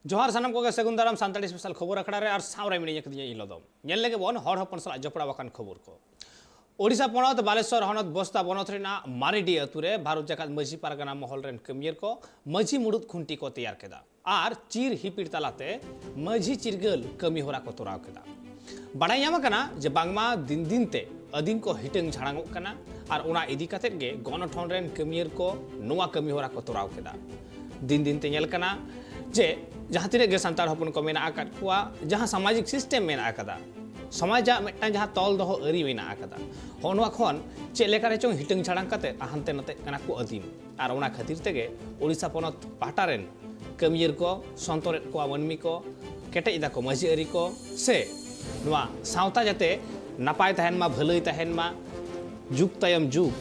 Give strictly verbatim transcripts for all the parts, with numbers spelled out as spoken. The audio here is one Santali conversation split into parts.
ᱡᱚᱦᱟᱨ ᱥᱟᱱᱟᱢ ᱠᱚᱜᱮ, ᱥᱟᱹᱜᱩᱱ ᱫᱟᱨᱟᱢ ᱥᱟᱱᱛᱟᱲᱤ ᱥᱯᱮᱥᱟᱞ ᱠᱷᱚᱵᱚᱨ ᱟᱠᱷᱲᱟ ᱨᱮ, ᱟᱨ ᱥᱟᱶ ᱨᱮ ᱢᱤᱱᱟᱹᱧᱟ ᱠᱟᱹᱫᱤᱧᱟ ᱤᱧ ᱞᱚᱫᱚᱢ᱾ ᱧᱮᱞ ᱞᱮᱜᱮ ᱵᱚᱱ ᱦᱚᱲ ᱦᱚᱯᱚᱱ ᱥᱟᱞᱟᱜ ᱡᱚᱯᱲᱟᱣ ᱟᱠᱟᱱ ᱠᱷᱚᱵᱚᱨ ᱠᱚ᱾ ᱳᱰᱤᱥᱟ ᱯᱚᱱᱚᱛ ᱵᱟᱞᱮᱥᱚᱨ ᱦᱚᱱᱚᱛ ᱵᱚᱥᱛᱟ ᱵᱚᱱᱚᱛ ᱨᱮᱱᱟᱜ ᱢᱟᱨᱤᱰᱤ ᱟᱹᱛᱩ ᱨᱮ ᱵᱷᱟᱨᱚᱛ ᱡᱟᱠᱟᱛ ᱢᱟᱹᱡᱷᱤ ᱯᱟᱨᱜᱟᱱᱟ ᱢᱚᱦᱚᱞ ᱨᱮᱱ ᱠᱟᱹᱢᱤᱭᱟᱹ ᱠᱚ ᱢᱟᱹᱡᱷᱤ ᱢᱩᱲᱩᱫ ᱠᱷᱩᱱᱴᱤ ᱠᱚ ᱛᱮᱭᱟᱨ ᱠᱮᱫᱟ ᱟᱨ ᱪᱤᱨ ᱦᱤᱯᱤᱲ ᱛᱟᱞᱟᱛᱮ ᱢᱟᱹᱡᱷᱤ ᱪᱤᱨᱜᱟᱹᱞ ᱠᱟᱹᱢᱤ ᱦᱚᱨᱟ ᱠᱚ ᱛᱚᱨᱟᱣ ᱠᱮᱫᱟ᱾ ᱵᱟᱰᱟᱭ ᱧᱟᱢ ᱟᱠᱟᱱᱟ ᱡᱮ ᱵᱟᱝᱢᱟ ᱫᱤᱱ ᱫᱤᱱ ᱛᱮ ᱟᱹᱫᱤᱢ ᱠᱚ ᱦᱤᱴᱟᱹᱝ ᱡᱷᱟᱲᱟᱝᱚᱜ ᱠᱟᱱᱟ ᱟᱨ ᱚᱱᱟ ᱤᱫᱤ ᱠᱟᱛᱮᱫ ᱜᱮ ᱜᱚᱱᱚᱴᱷᱚᱱ ᱨᱮᱱ ᱠᱟᱹᱢᱤᱭᱟᱹ ᱠᱚ ᱱᱚᱣᱟ ᱠᱟᱹᱢᱤ ᱦᱚᱨᱟ ᱠᱚ ᱛᱚᱨᱟᱣ ᱠᱮᱫᱟ᱾ ᱫᱤᱱ ᱫᱤᱱ ᱛᱮ ᱧᱮᱞ ᱠᱟᱱᱟ ᱡᱮ ᱡᱟᱦᱟᱸ ᱛᱤᱱᱟᱹᱜ ᱜᱮ ᱥᱟᱱᱛᱟᱲ ᱦᱚᱯᱚᱱ ᱠᱚ ᱢᱮᱱᱟᱜ ᱟᱠᱟᱫ ᱠᱚᱣᱟ, ᱡᱟᱦᱟᱸ ᱥᱟᱢᱟᱡᱤᱠ ᱥᱤᱥᱴᱮᱢ ᱢᱮᱱᱟᱜ ᱟᱠᱟᱫᱟ, ᱥᱚᱢᱟᱡᱟᱜ ᱢᱤᱫᱴᱟᱝ ᱡᱟᱦᱟᱸ ᱛᱚᱞ ᱫᱚᱦᱚ ᱟᱹᱨᱤ ᱢᱮᱱᱟᱜ ᱟᱠᱟᱫᱟ, ᱦᱚᱸ ᱱᱚᱣᱟ ᱠᱷᱚᱱ ᱪᱮᱫ ᱞᱮᱠᱟ ᱨᱮᱪᱚᱝ ᱦᱤᱴᱟᱹᱝ ᱡᱷᱟᱲᱟᱝ ᱠᱟᱛᱮ ᱦᱟᱱᱛᱮ ᱱᱟᱛᱮᱜ ᱠᱟᱱᱟ ᱠᱚ ᱟᱹᱫᱤᱢ᱾ ᱟᱨ ᱚᱱᱟ ᱠᱷᱟᱹᱛᱤᱨ ᱛᱮᱜᱮ ᱳᱰᱤᱥᱟ ᱯᱚᱱᱚᱛ ᱯᱟᱦᱴᱟ ᱨᱮᱱ ᱠᱟᱹᱢᱤᱭᱟᱹ ᱠᱚ ᱥᱚᱱᱛᱚᱨᱮᱫ ᱠᱚᱣᱟ ᱢᱟᱹᱱᱢᱤ ᱠᱚ, ᱠᱮᱴᱮᱡ ᱮᱫᱟ ᱠᱚ ᱢᱟᱹᱡᱷᱤ ᱟᱹᱨᱤ ᱠᱚ, ᱥᱮ ᱱᱚᱣᱟ ᱥᱟᱶᱛᱟ ᱡᱟᱛᱮ ᱱᱟᱯᱟᱭ ᱛᱟᱦᱮᱱ ᱢᱟ, ᱵᱷᱟᱹᱞᱟᱹᱭ ᱛᱟᱦᱮᱱ ᱢᱟ, ᱡᱩᱜᱽ ᱛᱟᱭᱚᱢ ᱡᱩᱜᱽ,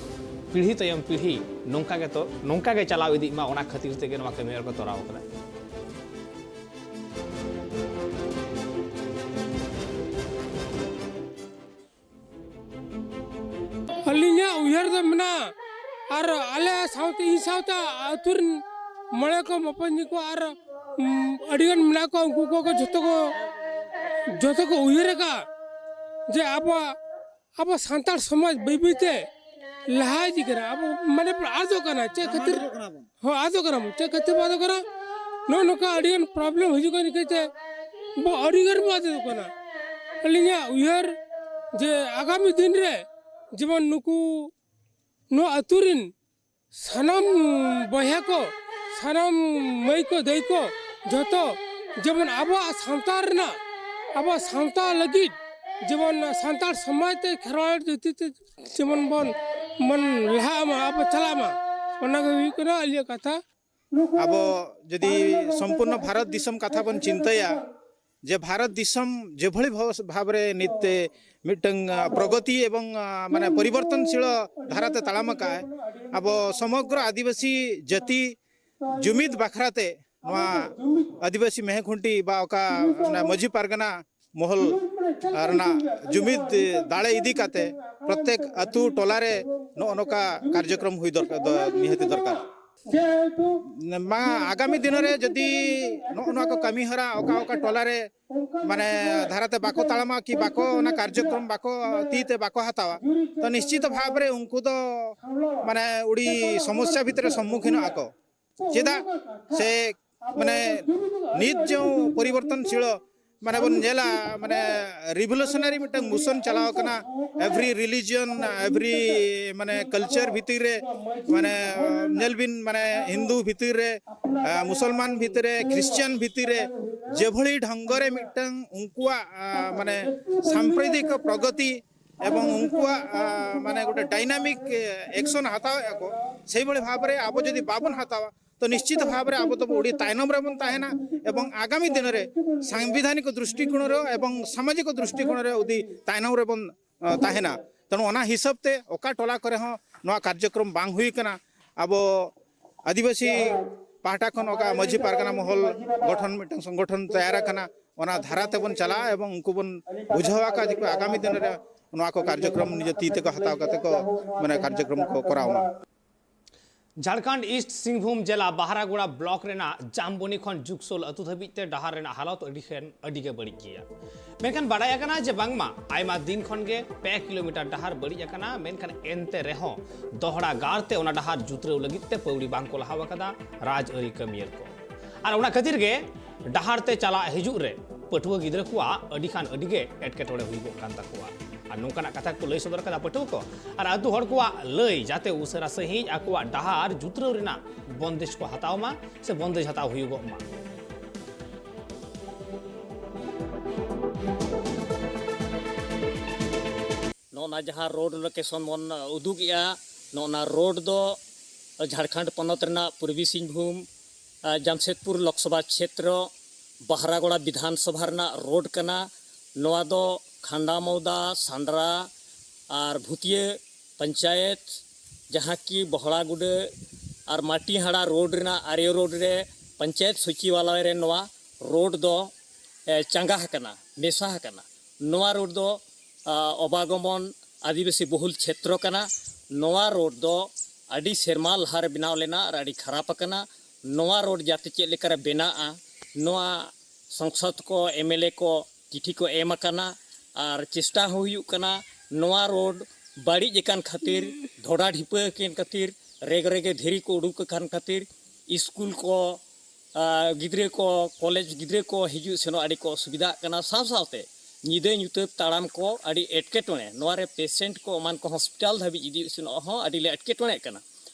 ᱯᱤᱲᱦᱤ ᱛᱟᱭᱚᱢ ᱯᱤᱲᱦᱤ ᱱᱚᱝᱠᱟ ᱜᱮᱛᱚ, ᱱᱚᱝᱠᱟ ᱜᱮ ᱪᱟᱞᱟᱣ ᱤᱫᱤᱜ ᱢᱟ, ᱚᱱᱟ ᱠᱷᱟᱹᱛᱤᱨ ᱛᱮᱜᱮ ᱱᱚᱣᱟ ᱠᱟᱹᱢᱤ ᱦᱚᱨᱟ ᱠᱚ ᱛᱚᱨᱟᱣ ᱟᱠᱟᱫᱟ᱾ ᱟᱹᱞᱤᱧᱟᱜ ᱩᱭᱦᱟᱹᱨ ᱫᱚ ᱢᱮᱱᱟᱜᱼᱟ, ᱟᱨ ᱟᱞᱮ ᱥᱟᱶᱛᱮ, ᱤᱧ ᱥᱟᱶᱛᱮ ᱟᱹᱛᱩ ᱨᱮᱱ ᱢᱚᱬᱮ ᱠᱚ ᱢᱟᱯᱟᱧᱡᱤ ᱠᱚ ᱟᱨ, ᱩᱢ, ᱟᱹᱰᱤᱜᱟᱱ ᱢᱮᱱᱟᱜ ᱠᱚᱣᱟ, ᱩᱱᱠᱩ ᱠᱚ ᱡᱷᱚᱛᱚ ᱠᱚ, ᱡᱷᱚᱛᱚ ᱠᱚ ᱩᱭᱦᱟᱹᱨ ᱟᱠᱟᱫᱼᱟ ᱡᱮ ᱟᱵᱚᱣᱟᱜ, ᱟᱵᱚ ᱥᱟᱱᱛᱟᱲ ᱥᱚᱢᱟᱡᱽ ᱵᱟᱹᱭ ᱵᱟᱹᱭ ᱛᱮ ᱞᱟᱦᱟ ᱤᱫᱤᱜ ᱠᱟᱱᱟ, ᱟᱵᱚ ᱢᱟᱱᱮ ᱟᱫᱚᱜ ᱠᱟᱱᱟ᱾ ᱪᱮᱫ ᱠᱷᱟᱹᱛᱤᱨ? ᱦᱚᱸ, ᱟᱫᱚᱜ ᱠᱟᱱᱟ ᱵᱚᱱ᱾ ᱪᱮᱫ ᱠᱷᱟᱹᱛᱤᱨ ᱵᱚᱱ ᱟᱫᱚᱜ ᱠᱟᱱᱟ? ᱱᱚᱜᱼᱚ ᱱᱚᱝᱠᱟ ᱟᱹᱰᱤ ᱜᱟᱱ ᱯᱨᱚᱵᱞᱮᱢ ᱦᱤᱡᱩᱜ ᱠᱟᱱ ᱠᱷᱟᱹᱛᱤᱨ ᱛᱮ ᱵᱚ ᱟᱹᱰᱤ ᱜᱟᱱ ᱵᱚ ᱟᱫᱚᱜ ᱠᱟᱱᱟ᱾ ᱟᱹᱞᱤᱧᱟᱜ ᱩᱭᱦᱟᱹᱨ ᱡᱮ ᱟᱜᱟᱢᱤ ᱫᱤᱱ ᱨᱮ ᱡᱮᱢᱚᱱ ᱱᱩᱠᱩ ᱱᱚᱣᱟ ᱟᱹᱛᱩ ᱨᱮᱱ ᱥᱟᱱᱟᱢ ᱵᱚᱭᱦᱟ ᱠᱚ, ᱥᱟᱱᱟᱢ ᱢᱟᱹᱭ ᱠᱚ, ᱫᱟᱹᱭ ᱠᱚ, ᱡᱚᱛᱚ ᱡᱮᱢᱚᱱ ᱟᱵᱚᱣᱟᱜ ᱥᱟᱶᱛᱟ ᱨᱮᱱᱟᱜ, ᱟᱵᱚᱣᱟᱜ ᱥᱟᱶᱛᱟ ᱞᱟᱹᱜᱤᱫ ᱡᱮᱢᱚᱱ ᱥᱟᱱᱛᱟᱲ ᱥᱚᱢᱟᱡᱽ ᱛᱮ ᱠᱷᱮᱨᱣᱟᱲ ᱡᱟᱹᱛᱤ ᱛᱮ ᱡᱮᱢᱚᱱ ᱵᱚᱱ, ᱵᱚᱱ ᱞᱟᱦᱟᱜ ᱢᱟ, ᱟᱵᱚ ᱪᱟᱞᱟᱜ ᱢᱟ, ᱚᱱᱟ ᱜᱮ ᱦᱩᱭᱩᱜ ᱠᱟᱱᱟ ᱟᱹᱞᱤᱧᱟᱜ ᱠᱟᱛᱷᱟ᱾ ᱟᱵᱚ ᱡᱩᱫᱤ ᱥᱚᱢᱯᱩᱨᱱᱚ ᱵᱷᱟᱨᱚᱛ ᱫᱤᱥᱚᱢ ᱠᱟᱛᱷᱟ ᱵᱚᱱ ᱪᱤᱱᱛᱟᱹᱭᱟ, ᱡᱮ ᱵᱷᱟᱨᱚᱛ ᱫᱤᱥᱚᱢ ᱡᱮᱵᱷᱟᱹᱲᱤ ᱵᱷᱟᱵ-, ᱵᱷᱟᱵᱽ ᱨᱮ ᱱᱤᱛ ᱛᱮ ᱢᱤᱫᱴᱟᱝ, ᱟ, ᱯᱨᱚᱜᱚᱛᱤ ᱮᱵᱚᱝ, ᱟ, ᱢᱟᱱᱮ ᱯᱚᱨᱤᱵᱚᱨᱛᱚᱱᱥᱤᱞ ᱫᱷᱟᱨᱟ ᱛᱮ ᱛᱟᱲᱟᱢ ᱟᱠᱟᱫ ᱟᱭ, ᱟᱵᱚ ᱥᱚᱢᱚᱜᱨᱚ ᱟᱹᱫᱤᱵᱟᱹᱥᱤ ᱡᱟᱹᱛᱤ ᱡᱩᱢᱤᱫ ᱵᱟᱠᱷᱨᱟ ᱛᱮ ᱱᱚᱣᱟ ᱟᱹᱫᱤᱵᱟᱹᱥᱤ ᱢᱮᱦᱮ ᱠᱷᱩᱱᱴᱤ ᱵᱟ ᱚᱠᱟ ᱚᱱᱟ ᱢᱟᱹᱡᱷᱤ ᱯᱟᱨᱜᱟᱱᱟ ᱢᱚᱦᱚᱞ ᱨᱮᱱᱟᱜ ᱡᱩᱢᱤᱫ ᱫᱟᱲᱮ ᱤᱫᱤ ᱠᱟᱛᱮ ᱯᱨᱚᱛᱮᱠ ᱟᱹᱛᱩ ᱴᱚᱞᱟ ᱨᱮ ᱱᱚᱜᱼᱚ ᱱᱚᱝᱠᱟ ᱠᱟᱨᱡᱚᱠᱨᱚᱢ ᱦᱩᱭ ᱫᱚᱨᱠᱟᱨ, ᱫᱚ ᱱᱤᱦᱟᱹᱛᱤ ᱫᱚᱨᱠᱟᱨ᱾ ᱢᱟ ᱟᱜᱟᱢᱤ ᱫᱤᱱ ᱨᱮ ᱡᱩᱫᱤ ᱱᱚᱜᱼᱚ ᱱᱚᱣᱟ ᱠᱚ ᱠᱟᱹᱢᱤ ᱦᱚᱨᱟ ᱚᱠᱟ ᱚᱠᱟ ᱴᱚᱞᱟ ᱨᱮ ᱢᱟᱱᱮ ᱫᱷᱟᱨᱟᱛᱮ ᱵᱟᱠᱚ ᱛᱟᱲᱟᱢᱟ ᱠᱤ ᱵᱟᱠᱚ ᱚᱱᱟ ᱠᱟᱨᱡᱚᱠᱨᱚᱢ ᱵᱟᱠᱚ ᱛᱤ ᱛᱮ ᱵᱟᱠᱚ ᱦᱟᱛᱟᱣᱟ, ᱛᱚ ᱱᱤᱥᱪᱤᱛ ᱵᱷᱟᱵᱽ ᱨᱮ ᱩᱱᱠᱩ ᱫᱚ ᱢᱟᱱᱮ ᱩᱲᱤ ᱥᱚᱢᱚᱥᱥᱟ ᱵᱷᱤᱛᱨᱤ ᱨᱮ ᱥᱚᱢᱢᱩᱠᱷᱤᱱᱚᱜ ᱟᱠᱚ᱾ ᱪᱮᱫᱟᱜ ᱥᱮ ᱢᱟᱱᱮ ᱱᱤᱛ ᱡᱮ ᱯᱚᱨᱤᱵᱚᱨᱛᱚᱱ ᱥᱤᱲᱚ ᱢᱟᱱᱮ ᱵᱚᱱ ᱧᱮᱞᱟ, ᱢᱟᱱᱮ ᱨᱤᱵᱷᱚᱞᱩᱥᱚᱱᱟᱨᱤ ᱢᱤᱫᱴᱟᱝ ᱢᱳᱥᱚᱱ ᱪᱟᱞᱟᱣ ᱠᱟᱱᱟ᱾ ᱮᱵᱷᱨᱤ ᱨᱤᱞᱤᱡᱤᱭᱚᱱ, ᱮᱵᱷᱨᱤ ᱢᱟᱱᱮ ᱠᱟᱞᱪᱟᱨ ᱵᱷᱤᱛᱤᱨ ᱨᱮ ᱢᱟᱱᱮ ᱧᱮᱞ ᱵᱤᱱ, ᱢᱟᱱᱮ ᱦᱤᱱᱫᱩ ᱵᱷᱤᱛᱤᱨ ᱨᱮ, ᱢᱩᱥᱚᱞᱢᱟᱱ ᱵᱷᱤᱛᱤᱨ ᱨᱮ, ᱠᱷᱨᱤᱥᱪᱟᱱ ᱵᱷᱤᱛᱤᱨ ᱨᱮ ᱡᱮᱵᱷᱟᱹᱲᱤ ᱰᱷᱚᱝᱜᱚ ᱨᱮ ᱢᱤᱫᱴᱟᱝ ᱩᱱᱠᱩᱣᱟᱜ ᱢᱟᱱᱮ ᱥᱟᱢᱯᱨᱚᱫᱟᱭᱤᱠ ᱯᱨᱚᱜᱚᱛᱤ ᱮᱵᱚᱝ ᱩᱱᱠᱩᱣᱟᱜ ᱢᱟᱱᱮ ᱜᱚᱴᱟ ᱰᱟᱭᱱᱟᱢᱤᱠ ᱮᱠᱥᱚᱱ ᱦᱟᱛᱟᱣᱮᱫᱼᱟ ᱠᱚ, ᱥᱮᱭ ᱵᱷᱟᱵᱽ ᱨᱮ ᱟᱵᱚ ᱡᱩᱫᱤ ᱵᱟᱵᱚᱱ ᱦᱟᱛᱟᱣᱟ, ᱛᱚ ᱱᱤᱥᱪᱤᱛ ᱵᱷᱟᱵᱽ ᱨᱮ ᱟᱵᱚ ᱫᱚᱵᱚ ᱟᱹᱰᱤ ᱛᱟᱭᱱᱚᱢ ᱨᱮᱵᱚᱱ ᱛᱟᱦᱮᱱᱟ᱾ ᱮᱵᱚᱝ ᱟᱜᱟᱢᱤ ᱫᱤᱱ ᱨᱮ ᱥᱟᱝᱵᱤᱫᱷᱟᱱᱤᱠ ᱫᱨᱤᱥᱴᱤᱠᱳᱬ ᱨᱮ ᱮᱵᱚᱝ ᱥᱟᱢᱟᱡᱤᱠ ᱫᱨᱤᱥᱴᱤᱠᱳᱬ ᱨᱮ ᱟᱹᱰᱤ ᱛᱟᱭᱱᱚᱢ ᱨᱮᱵᱚᱱ ᱛᱟᱦᱮᱱᱟ᱾ ᱛᱮᱱᱩ ᱚᱱᱟ ᱦᱤᱥᱟᱹᱵ ᱛᱮ ᱚᱠᱟ ᱴᱚᱞᱟ ᱠᱚᱨᱮ ᱦᱚᱸ ᱱᱚᱣᱟ ᱠᱟᱨᱡᱚᱠᱨᱚᱢ ᱵᱟᱝ ᱦᱩᱭ ᱠᱟᱱᱟ, ᱟᱵᱚ ᱟᱹᱫᱤᱵᱟᱹᱥᱤ ᱯᱟᱦᱴᱟ ᱠᱷᱚᱱ ᱚᱠᱟ ᱢᱟᱹᱡᱷᱤ ᱯᱟᱨᱜᱟᱱᱟ ᱢᱚᱦᱚᱞ ᱜᱚᱴᱷᱚᱱ, ᱢᱤᱫᱴᱟᱝ ᱥᱚᱝᱜᱚᱴᱷᱚᱱ ᱛᱮᱭᱟᱨ ᱟᱠᱟᱱᱟ, ᱚᱱᱟ ᱫᱷᱟᱨᱟ ᱛᱮᱵᱚᱱ ᱪᱟᱞᱟᱜᱼᱟ ᱮᱵᱚᱝ ᱩᱱᱠᱩ ᱵᱚᱱ ᱵᱩᱡᱷᱟᱹᱣ ᱟᱠᱟᱫ ᱡᱮ ᱟᱜᱟᱢᱤ ᱫᱤᱱ ᱨᱮ ᱱᱚᱣᱟ ᱠᱚ ᱠᱟᱨᱡᱚᱠᱨᱚᱢ ᱱᱤᱡᱮ ᱛᱤ ᱛᱮᱠᱚ ᱦᱟᱛᱟᱣ ᱠᱟᱛᱮ ᱠᱚ ᱢᱟᱱᱮ ᱠᱟᱨᱡᱚᱠᱨᱚᱢ ᱠᱚ ᱠᱚᱨᱟᱣ ᱢᱟ᱾ ᱡᱷᱟᱲᱠᱷᱚᱸᱰ ᱤᱥᱴ ᱥᱤᱝᱵᱷᱩᱢ ᱡᱮᱞᱟ ᱵᱟᱦᱨᱟᱜᱳᱲᱟ ᱵᱞᱚᱠ ᱨᱮᱱᱟᱜ ᱡᱟᱢᱵᱚᱱᱤ ᱠᱷᱚᱱ ᱡᱩᱜᱽᱥᱳᱞ ᱟᱹᱛᱩ ᱫᱷᱟᱹᱵᱤᱡ ᱛᱮ ᱰᱟᱦᱟᱨ ᱨᱮᱱᱟᱜ ᱦᱟᱞᱚᱛ ᱟᱹᱰᱤ ᱠᱷᱟᱱ ᱟᱹᱰᱤ ᱜᱮ ᱵᱟᱹᱲᱤᱡ ᱜᱮᱭᱟ᱾ ᱢᱮᱱᱠᱷᱟᱱ ᱵᱟᱰᱟᱭ ᱟᱠᱟᱱᱟ ᱡᱮ ᱵᱟᱝᱢᱟ ᱟᱭᱢᱟ ᱫᱤᱱ ᱠᱷᱚᱱ ᱜᱮ ᱯᱮ ᱠᱤᱞᱳᱢᱤᱴᱟᱨ ᱰᱟᱦᱟᱨ ᱵᱟᱹᱲᱤᱡ ᱟᱠᱟᱱᱟ, ᱢᱮᱱᱠᱷᱟᱱ ᱮᱱᱛᱮ ᱨᱮᱦᱚᱸ ᱫᱚᱦᱲᱟ ᱜᱟᱨ ᱛᱮ ᱚᱱᱟ ᱰᱟᱦᱟᱨ ᱡᱩᱛᱨᱟᱹᱣ ᱞᱟᱹᱜᱤᱫ ᱛᱮ ᱯᱟᱹᱣᱲᱤ ᱵᱟᱝ ᱠᱚ ᱞᱟᱦᱟᱣ ᱟᱠᱟᱫᱟ ᱨᱟᱡᱽ ᱟᱹᱨᱤ ᱠᱟᱹᱢᱤᱭᱟᱹ ᱠᱚ᱾ ᱟᱨ ᱚᱱᱟ ᱠᱷᱟᱹᱛᱤᱨ ᱜᱮ ᱰᱟᱦᱟᱨ ᱛᱮ ᱪᱟᱞᱟᱜ ᱦᱤᱡᱩᱜ ᱨᱮ ᱯᱟᱹᱴᱷᱩᱣᱟᱹ ᱜᱤᱫᱽᱨᱟᱹ ᱠᱚᱣᱟᱜ ᱟᱹᱰᱤ ᱠᱷᱟᱱ ᱟᱹᱰᱤ ᱜᱮ ᱮᱴᱠᱮᱴᱚᱬᱮ ᱦᱩᱭᱩᱜᱚᱜ ᱠᱟᱱ ᱛᱟᱠᱚᱣᱟ᱾ ᱟᱨ ᱱᱚᱝᱠᱟᱱᱟᱜ ᱠᱟᱛᱷᱟ ᱠᱚ ᱞᱟᱹᱭ ᱥᱚᱫᱚᱨ ᱠᱟᱫᱟ ᱯᱟᱹᱴᱷᱩᱣᱟᱹ ᱠᱚ ᱟᱨ ᱟᱹᱛᱩ ᱦᱚᱲ ᱠᱚᱣᱟᱜ ᱞᱟᱹᱭ, ᱡᱟᱛᱮ ᱩᱥᱟᱹᱨᱟ ᱥᱟᱺᱦᱤᱡ ᱟᱠᱚᱣᱟᱜ ᱰᱟᱦᱟᱨ ᱡᱩᱛᱨᱟᱹᱣ ᱨᱮᱱᱟᱜ ᱵᱚᱱᱫᱮᱡᱽ ᱠᱚ ᱦᱟᱛᱟᱣ ᱢᱟ ᱥᱮ ᱵᱚᱱᱫᱮᱡᱽ ᱦᱟᱛᱟᱣ ᱦᱩᱭᱩᱜᱚᱜ ᱢᱟ᱾ ᱱᱚᱜᱼᱚ ᱱᱟ ᱡᱟᱦᱟᱸ ᱨᱳᱰ ᱞᱳᱠᱮᱥᱚᱱ ᱵᱚᱱ ᱩᱫᱩᱜᱮᱜᱼᱟ, ᱱᱚᱜᱼᱚ ᱱᱟ ᱨᱳᱰ ᱫᱚ ᱡᱷᱟᱲᱠᱷᱚᱸᱰ ᱯᱚᱱᱚᱛ ᱨᱮᱱᱟᱜ ᱯᱩᱨᱵᱤ ᱥᱤᱝᱵᱷᱩᱢ, ᱟ, ᱡᱟᱢᱥᱮᱫᱽᱯᱩᱨ ᱞᱳᱠᱥᱚᱵᱷᱟ ᱠᱷᱮᱛᱨᱚ, ᱵᱟᱦᱨᱟᱜᱳᱲᱟ ᱵᱤᱫᱷᱟᱱ ᱥᱚᱵᱷᱟ ᱨᱮᱱᱟᱜ ᱨᱳᱰ ᱠᱟᱱᱟ᱾ ᱱᱚᱣᱟ ᱫᱚ ᱠᱷᱟᱸᱰᱟᱢᱚᱣᱫᱟ, ᱥᱟᱸᱫᱽᱨᱟ ᱟᱨ ᱵᱷᱩᱛᱤᱭᱟᱹ ᱯᱚᱧᱪᱟᱭᱮᱛ, ᱡᱟᱦᱟᱸ ᱠᱤ ᱵᱚᱦᱲᱟᱜᱩᱰᱟᱹ ᱟᱨ ᱢᱟᱴᱤᱦᱟᱲᱟ ᱨᱳᱰ ᱨᱮᱱᱟᱜ ᱟᱨᱮ ᱨᱳᱰ ᱨᱮ ᱯᱚᱧᱪᱟᱭᱮᱛ ᱥᱚᱪᱤᱵᱟᱞᱚᱭ ᱨᱮ ᱱᱚᱣᱟ ᱨᱳᱰ ᱫᱚ, ᱮ, ᱪᱟᱸᱜᱟ ᱟᱠᱟᱱᱟ, ᱢᱮᱥᱟ ᱟᱠᱟᱱᱟ᱾ ᱱᱚᱣᱟ ᱨᱳᱰ ᱫᱚ, ᱟ, ᱚᱵᱟᱜᱚᱢᱚᱱ ᱟᱹᱫᱤᱵᱟᱹᱥᱤ ᱵᱚᱦᱩᱞ ᱠᱷᱮᱛᱨᱚ ᱠᱟᱱᱟ᱾ ᱱᱚᱣᱟ ᱨᱳᱰ ᱫᱚ ᱟᱹᱰᱤ ᱥᱮᱨᱢᱟ ᱞᱟᱦᱟᱨᱮ ᱵᱮᱱᱟᱣ ᱞᱮᱱᱟ ᱟᱨ ᱟᱹᱰᱤ ᱠᱷᱟᱨᱟᱯ ᱟᱠᱟᱱᱟ᱾ ᱱᱚᱣᱟ ᱨᱳᱰ ᱡᱟᱛᱮ ᱪᱮᱫ ᱞᱮᱠᱟᱨᱮ ᱵᱮᱱᱟᱜᱼᱟ, ᱱᱚᱣᱟ ᱥᱚᱝᱥᱚᱫ ᱠᱚ, ᱮᱢ ᱮᱞ ᱮ ᱠᱚ ᱪᱤᱴᱷᱤ ᱠᱚ ᱮᱢ ᱟᱠᱟᱱᱟ ᱟᱨ ᱪᱮᱥᱴᱟ ᱦᱚᱸ ᱦᱩᱭᱩᱜ ᱠᱟᱱᱟ᱾ ᱱᱚᱣᱟ ᱨᱳᱰ ᱵᱟᱹᱲᱤᱡ ᱟᱠᱟᱱ ᱠᱷᱟᱹᱛᱤᱨ, ᱰᱷᱚᱰᱟ ᱰᱷᱤᱯᱟᱹ ᱟᱠᱟᱱ ᱠᱷᱟᱹᱛᱤᱨ, ᱨᱮᱜᱽ ᱨᱮᱜᱮ ᱫᱷᱤᱨᱤ ᱠᱚ ᱩᱰᱩᱠ ᱟᱠᱟᱱ ᱠᱷᱟᱹᱛᱤᱨ ᱥᱠᱩᱞ ᱠᱚ, ᱟᱨ ᱜᱤᱫᱽᱨᱟᱹ ᱠᱚ, ᱠᱚᱞᱮᱡᱽ ᱜᱤᱫᱽᱨᱟᱹ ᱠᱚ ᱦᱤᱡᱩᱜ ᱥᱮᱱᱚᱜ ᱟᱹᱰᱤ ᱠᱚ ᱚᱥᱩᱵᱤᱫᱷᱟᱜ ᱠᱟᱱᱟ᱾ ᱥᱟᱶ ᱥᱟᱶᱛᱮ ᱧᱤᱫᱟᱹ ᱧᱩᱛᱟᱹᱛ ᱛᱟᱲᱟᱢ ᱠᱚ ᱟᱹᱰᱤ ᱮᱴᱠᱮᱴᱚᱬᱮ, ᱱᱚᱣᱟ ᱨᱮ ᱯᱮᱥᱮᱱᱴ ᱠᱚ ᱮᱢᱟᱱ ᱠᱚ ᱦᱚᱥᱯᱤᱴᱟᱞ ᱫᱷᱟᱹᱵᱤᱡ ᱤᱫᱤ ᱥᱮᱱᱚᱜ ᱦᱚᱸ ᱟᱹᱰᱤ ᱞᱮ ᱮᱴᱠᱮᱴᱚᱬᱮᱜ ᱠᱟᱱᱟ᱾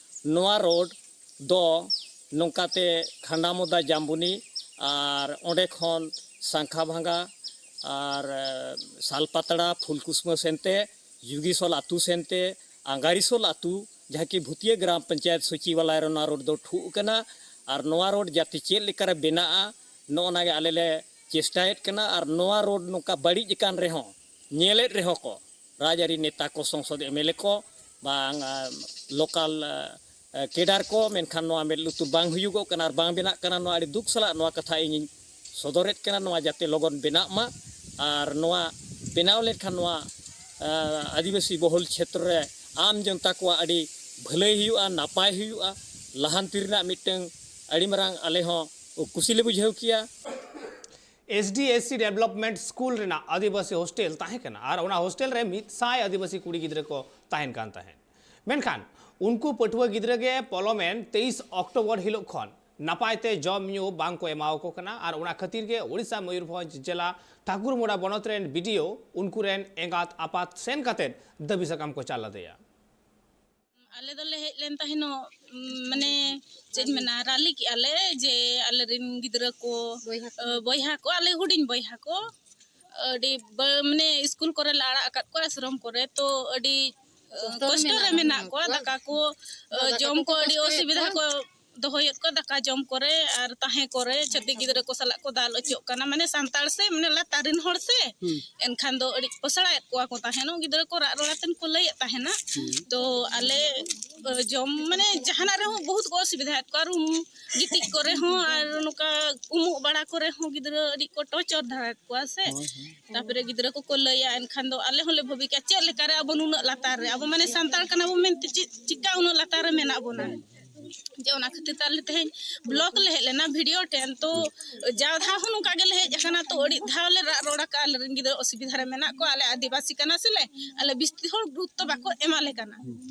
ᱱᱚᱣᱟ ᱨᱳᱰ ᱫᱚ ᱱᱚᱝᱠᱟᱛᱮ ᱠᱷᱟᱱᱰᱟᱢᱚᱫᱟ ᱡᱟᱢᱵᱩᱱᱤ ᱟᱨ ᱚᱸᱰᱮ ᱠᱷᱚᱱ ᱥᱟᱝᱠᱷᱟ ᱵᱷᱟᱸᱜᱟ ᱟᱨ, ᱮ, ᱥᱟᱞᱯᱟᱛᱲᱟ, ᱯᱷᱩᱞᱠᱩᱥᱢᱟᱹ ᱥᱮᱱᱛᱮ, ᱡᱩᱜᱤᱥᱚᱞ ᱟᱹᱛᱩ ᱥᱮᱱᱛᱮ, ᱟᱝᱜᱟᱨᱤᱥᱚᱞ ᱟᱹᱛᱩ, ᱡᱟᱦᱟᱸ ᱠᱤ ᱵᱷᱩᱛᱤᱭᱟᱹ ᱜᱨᱟᱢ ᱯᱚᱧᱪᱟᱭᱮᱛ ᱥᱚᱪᱤᱵᱟᱞᱚᱭ ᱨᱮ ᱱᱚᱣᱟ ᱨᱳᱰ ᱫᱚ ᱴᱷᱩᱜ ᱠᱟᱱᱟ᱾ ᱟᱨ ᱱᱚᱣᱟ ᱨᱳᱰ ᱡᱟᱛᱮ ᱪᱮᱫ ᱞᱮᱠᱟᱨᱮ ᱵᱮᱱᱟᱜᱼᱟ, ᱱᱚᱜᱼᱚ ᱱᱟ ᱜᱮ ᱟᱞᱮ ᱞᱮ ᱪᱮᱥᱴᱟᱭᱮᱫ ᱠᱟᱱᱟ᱾ ᱟᱨ ᱱᱚᱣᱟ ᱨᱳᱰ ᱱᱚᱝᱠᱟ ᱵᱟᱹᱲᱤᱡ ᱟᱠᱟᱱ ᱨᱮᱦᱚᱸ, ᱧᱮᱞᱮᱫ ᱨᱮᱦᱚᱸ ᱠᱚ, ᱨᱟᱡᱽᱟᱹᱨᱤ ᱱᱮᱛᱟ ᱠᱚ, ᱥᱚᱝᱥᱚᱫ ᱮᱢ ᱮᱞ ᱮ ᱠᱚ, ᱵᱟᱝ, ᱟ, ᱞᱳᱠᱟᱞ, ᱟ, ᱠᱮᱰᱟᱨ ᱠᱚ, ᱢᱮᱱᱠᱷᱟᱱ ᱱᱚᱣᱟ ᱢᱮᱫ ᱞᱩᱛᱩᱨ ᱵᱟᱝ ᱦᱩᱭᱩᱜᱚᱜ ᱠᱟᱱᱟ ᱟᱨ ᱵᱟᱝ ᱵᱮᱱᱟᱜ ᱠᱟᱱᱟ᱾ ᱱᱚᱣᱟ ᱟᱹᱰᱤ ᱫᱩᱠ ᱥᱟᱞᱟᱜ ᱱᱚᱣᱟ ᱠᱟᱛᱷᱟ ᱤᱧᱤᱧ ᱥᱚᱫᱚᱨᱮᱫ ᱠᱟᱱᱟ᱾ ᱱᱚᱣᱟ ᱡᱟᱛᱮ ᱞᱚᱜᱚᱱ ᱵᱮᱱᱟᱜ ᱢᱟ ᱟᱨ ᱱᱚᱣᱟ ᱵᱮᱱᱟᱣ ᱞᱮᱱᱠᱷᱟᱱ ᱱᱚᱣᱟ, ᱟ, ᱟᱹᱫᱤᱵᱟᱹᱥᱤ ᱵᱚᱦᱩᱞ ᱪᱷᱮᱛᱨᱚ ᱨᱮ ᱟᱢ ᱡᱚᱱᱛᱟ ᱠᱚᱣᱟᱜ ᱟᱹᱰᱤ ᱵᱷᱟᱹᱞᱟᱹᱭ ᱦᱩᱭᱩᱜᱼᱟ, ᱱᱟᱯᱟᱭ ᱦᱩᱭᱩᱜᱼᱟ, ᱞᱟᱦᱟᱱᱛᱤ ᱨᱮᱱᱟᱜ ᱢᱤᱫᱴᱟᱹᱝ ᱟᱹᱰᱤ ᱢᱟᱨᱟᱝ ᱟᱞᱮ ᱦᱚᱸ ᱠᱩᱥᱤ ᱞᱮ ᱵᱩᱡᱷᱟᱹᱣ ᱠᱮᱭᱟ᱾ S D S C Development School ᱨᱮᱱᱟᱜ ᱟᱹᱫᱤᱵᱟᱹᱥᱤ ᱦᱳᱥᱴᱮᱞ ᱛᱟᱦᱮᱸ ᱠᱟᱱᱟ ᱟᱨ ᱚᱱᱟ ᱦᱳᱥᱴᱮᱞ ᱨᱮ ᱢᱤᱫ ᱥᱟᱭ ᱟᱹᱫᱤᱵᱟᱹᱥᱤ ᱠᱩᱲᱤ ᱜᱤᱫᱽᱨᱟᱹ ᱠᱚ ᱛᱟᱦᱮᱱ ᱠᱟᱱ ᱛᱟᱦᱮᱸᱫ᱾ ᱢᱮᱱᱠᱷᱟᱱ ᱩᱱᱠᱩ ᱯᱟᱹᱴᱷᱩᱣᱟᱹ ᱜᱤᱫᱽᱨᱟᱹ ᱜᱮ ᱯᱚᱞᱚᱢᱮᱱ ᱛᱮᱭᱤᱥ ᱚᱠᱴᱳᱵᱚᱨ ᱦᱤᱞᱳᱜ ᱠᱷᱚᱱ ᱱᱟᱯᱟᱭ ᱛᱮ ᱡᱚᱢ ᱧᱩ ᱵᱟᱝ ᱠᱚ ᱮᱢᱟᱣᱟᱠᱚ ᱠᱟᱱᱟ ᱟᱨ ᱚᱱᱟ ᱠᱷᱟᱹᱛᱤᱨ ᱜᱮ ᱳᱰᱤᱥᱟ ᱢᱚᱭᱩᱨᱵᱷᱚᱸᱡᱽ ᱡᱮᱞᱟ ᱴᱷᱟᱠᱩᱨᱢᱩᱰᱟ ᱵᱚᱱᱚᱛ ᱨᱮᱱ B D O ᱩᱱᱠᱩ ᱨᱮᱱ ᱮᱸᱜᱟᱛ ᱟᱯᱟᱛ ᱥᱮᱱ ᱠᱟᱛᱮᱫ ᱫᱟᱹᱵᱤ ᱥᱟᱠᱟᱢ ᱠᱚ ᱪᱟᱞ ᱟᱫᱮᱭᱟ᱾ ᱟᱞᱮ ᱫᱚᱞᱮ ᱦᱮᱡ ᱞᱮᱱ ᱛᱟᱦᱮᱱᱚᱜ, ᱩᱢ, ᱢᱟᱱᱮ ᱪᱮᱫ ᱤᱧ ᱢᱮᱱᱟ, ᱨᱟᱞᱤ ᱠᱮᱜᱼᱟ ᱞᱮ ᱡᱮ ᱟᱞᱮᱨᱮᱱ ᱜᱤᱫᱽᱨᱟᱹ ᱠᱚ, ᱵᱚᱭᱦᱟ ᱠᱚ᱾ ᱟᱹ, ᱵᱚᱭᱦᱟ ᱠᱚ, ᱟᱞᱮ ᱦᱩᱰᱤᱧ ᱵᱚᱭᱦᱟ ᱠᱚ ᱟᱹᱰᱤ ᱵᱟ-, ᱢᱟᱱᱮ ᱥᱠᱩᱞ ᱠᱚᱨᱮ ᱞᱮ ᱟᱲᱟᱜ ᱟᱠᱟᱫ ᱠᱚᱣᱟ, ᱟᱥᱨᱚᱢ ᱠᱚᱨᱮ, ᱛᱚ ᱟᱹᱰᱤ ᱟᱹ, ᱠᱚᱥᱴᱚ ᱨᱮ ᱠᱚᱥᱴᱚ ᱨᱮ ᱢᱮᱱᱟᱜ ᱢᱮᱱᱟᱜ ᱠᱚᱣᱟ᱾ ᱠᱚᱣᱟ᱾ ᱫᱟᱠᱟ ᱠᱚ, ᱟᱹ, ᱫᱟᱠᱟ ᱡᱚᱢ ᱠᱚᱠᱚ ᱠᱚ ᱟᱹᱰᱤ ᱠᱚᱥᱴᱚᱭᱮᱫ ᱚᱥᱩᱵᱤᱫᱷᱟ ᱠᱚᱣᱟ᱾ ᱠᱚ ᱫᱚᱦᱚᱭᱮᱫ ᱠᱚᱣᱟ ᱫᱟᱠᱟ ᱡᱚᱢ ᱠᱚᱨᱮ ᱟᱨ ᱛᱟᱦᱮᱸ ᱠᱚᱨᱮ, ᱪᱷᱟᱹᱛᱤᱠ ᱜᱤᱫᱽᱨᱟᱹ ᱠᱚ ᱥᱟᱞᱟᱜ ᱠᱚ ᱫᱟᱞ ᱚᱪᱚᱜ ᱠᱟᱱᱟ, ᱢᱟᱱᱮ ᱥᱟᱱᱛᱟᱲ ᱥᱮ ᱢᱟᱱᱮ ᱞᱟᱛᱟᱨ ᱨᱮᱱ ᱦᱚᱲ ᱥᱮ᱾ ᱮᱱᱠᱷᱟᱱ ᱫᱚ ᱟᱹᱰᱤ ᱯᱚᱥᱲᱟᱭᱮᱫ ᱠᱚᱣᱟ ᱠᱚ ᱛᱟᱦᱮᱱᱚᱜ, ᱜᱤᱫᱽᱨᱟᱹ ᱠᱚ ᱨᱟᱜ ᱨᱚᱲ ᱟᱛᱮᱱ ᱠᱚ ᱞᱟᱹᱭᱮᱫ ᱛᱟᱦᱮᱱᱟ᱾ ᱛᱚ ᱟᱞᱮ ᱡᱚᱢ ᱢᱟᱱᱮ ᱡᱟᱦᱟᱱᱟᱜ ᱨᱮᱦᱚᱸ ᱵᱚᱦᱩᱛ ᱠᱚ ᱚᱥᱩᱵᱤᱫᱷᱟᱭᱮᱫ ᱠᱚᱣᱟ, ᱨᱩᱢ ᱜᱤᱛᱤᱡ ᱠᱚᱨᱮ ᱦᱚᱸ ᱟᱨ ᱱᱚᱝᱠᱟ ᱩᱢᱩᱜ ᱵᱟᱲᱟ ᱠᱚᱨᱮ ᱦᱚᱸ ᱜᱤᱫᱽᱨᱟᱹ ᱟᱹᱰᱤ ᱠᱚ ᱴᱚᱨᱪᱚᱨ ᱫᱷᱟᱨᱟᱭᱮᱫ ᱠᱚᱣᱟ ᱥᱮ᱾ ᱛᱟᱯᱚᱨᱮ ᱜᱤᱫᱽᱨᱟᱹ ᱠᱚᱠᱚ ᱞᱟᱹᱭᱟ, ᱮᱱᱠᱷᱟᱱ ᱫᱚ ᱟᱞᱮ ᱦᱚᱸᱞᱮ ᱵᱷᱟᱹᱵᱤ ᱠᱮᱜᱼᱟ ᱪᱮᱫ ᱞᱮᱠᱟᱨᱮ ᱟᱵᱚ ᱱᱩᱱᱟᱹᱜ ᱞᱟᱛᱟᱨ ᱨᱮ, ᱟᱵᱚ ᱢᱟᱱᱮ ᱥᱟᱱᱛᱟᱲ ᱠᱟᱱᱟ ᱵᱚ ᱢᱮᱱᱛᱮ ᱪᱮᱫ ᱪᱤᱠᱟ ᱩᱱᱟᱹᱜ ᱞᱟᱛᱟᱨ ᱨᱮ ᱢᱮᱱᱟᱜ ᱵᱚᱱᱟ᱾ ᱡᱮ ᱚᱱᱟ ᱠᱷᱟᱹᱛᱤᱨ ᱛᱮ ᱟᱞᱮ ᱛᱮᱦᱮᱧ ᱵᱞᱚᱠ ᱞᱮ ᱦᱮᱡ ᱞᱮᱱᱟ ᱵᱷᱤᱰᱤᱭᱳ ᱴᱷᱮᱱ᱾ ᱛᱚ ᱡᱟᱣ ᱫᱷᱟᱣ ᱦᱚᱸ ᱱᱚᱝᱠᱟ ᱜᱮᱞᱮ ᱦᱮᱡ ᱟᱠᱟᱱᱟ, ᱛᱚ ᱟᱹᱰᱤ ᱫᱷᱟᱣ ᱞᱮ ᱨᱟᱜ ᱨᱚᱲ ᱟᱠᱟᱫᱼᱟ, ᱟᱞᱮ ᱨᱮᱱ ᱜᱤᱫᱽᱨᱟᱹ ᱚᱥᱩᱵᱤᱫᱷᱟ ᱨᱮ ᱢᱮᱱᱟᱜ ᱠᱚᱣᱟ, ᱟᱞᱮ ᱟᱹᱫᱤᱵᱟᱹᱥᱤ ᱠᱟᱱᱟ ᱥᱮᱞᱮ, ᱟᱞᱮ ᱵᱤᱥᱛᱤ ᱦᱚᱲ ᱜᱨᱩᱯ ᱛᱚ ᱵᱟᱠᱚ ᱮᱢᱟ ᱞᱮ ᱠᱟᱱᱟ᱾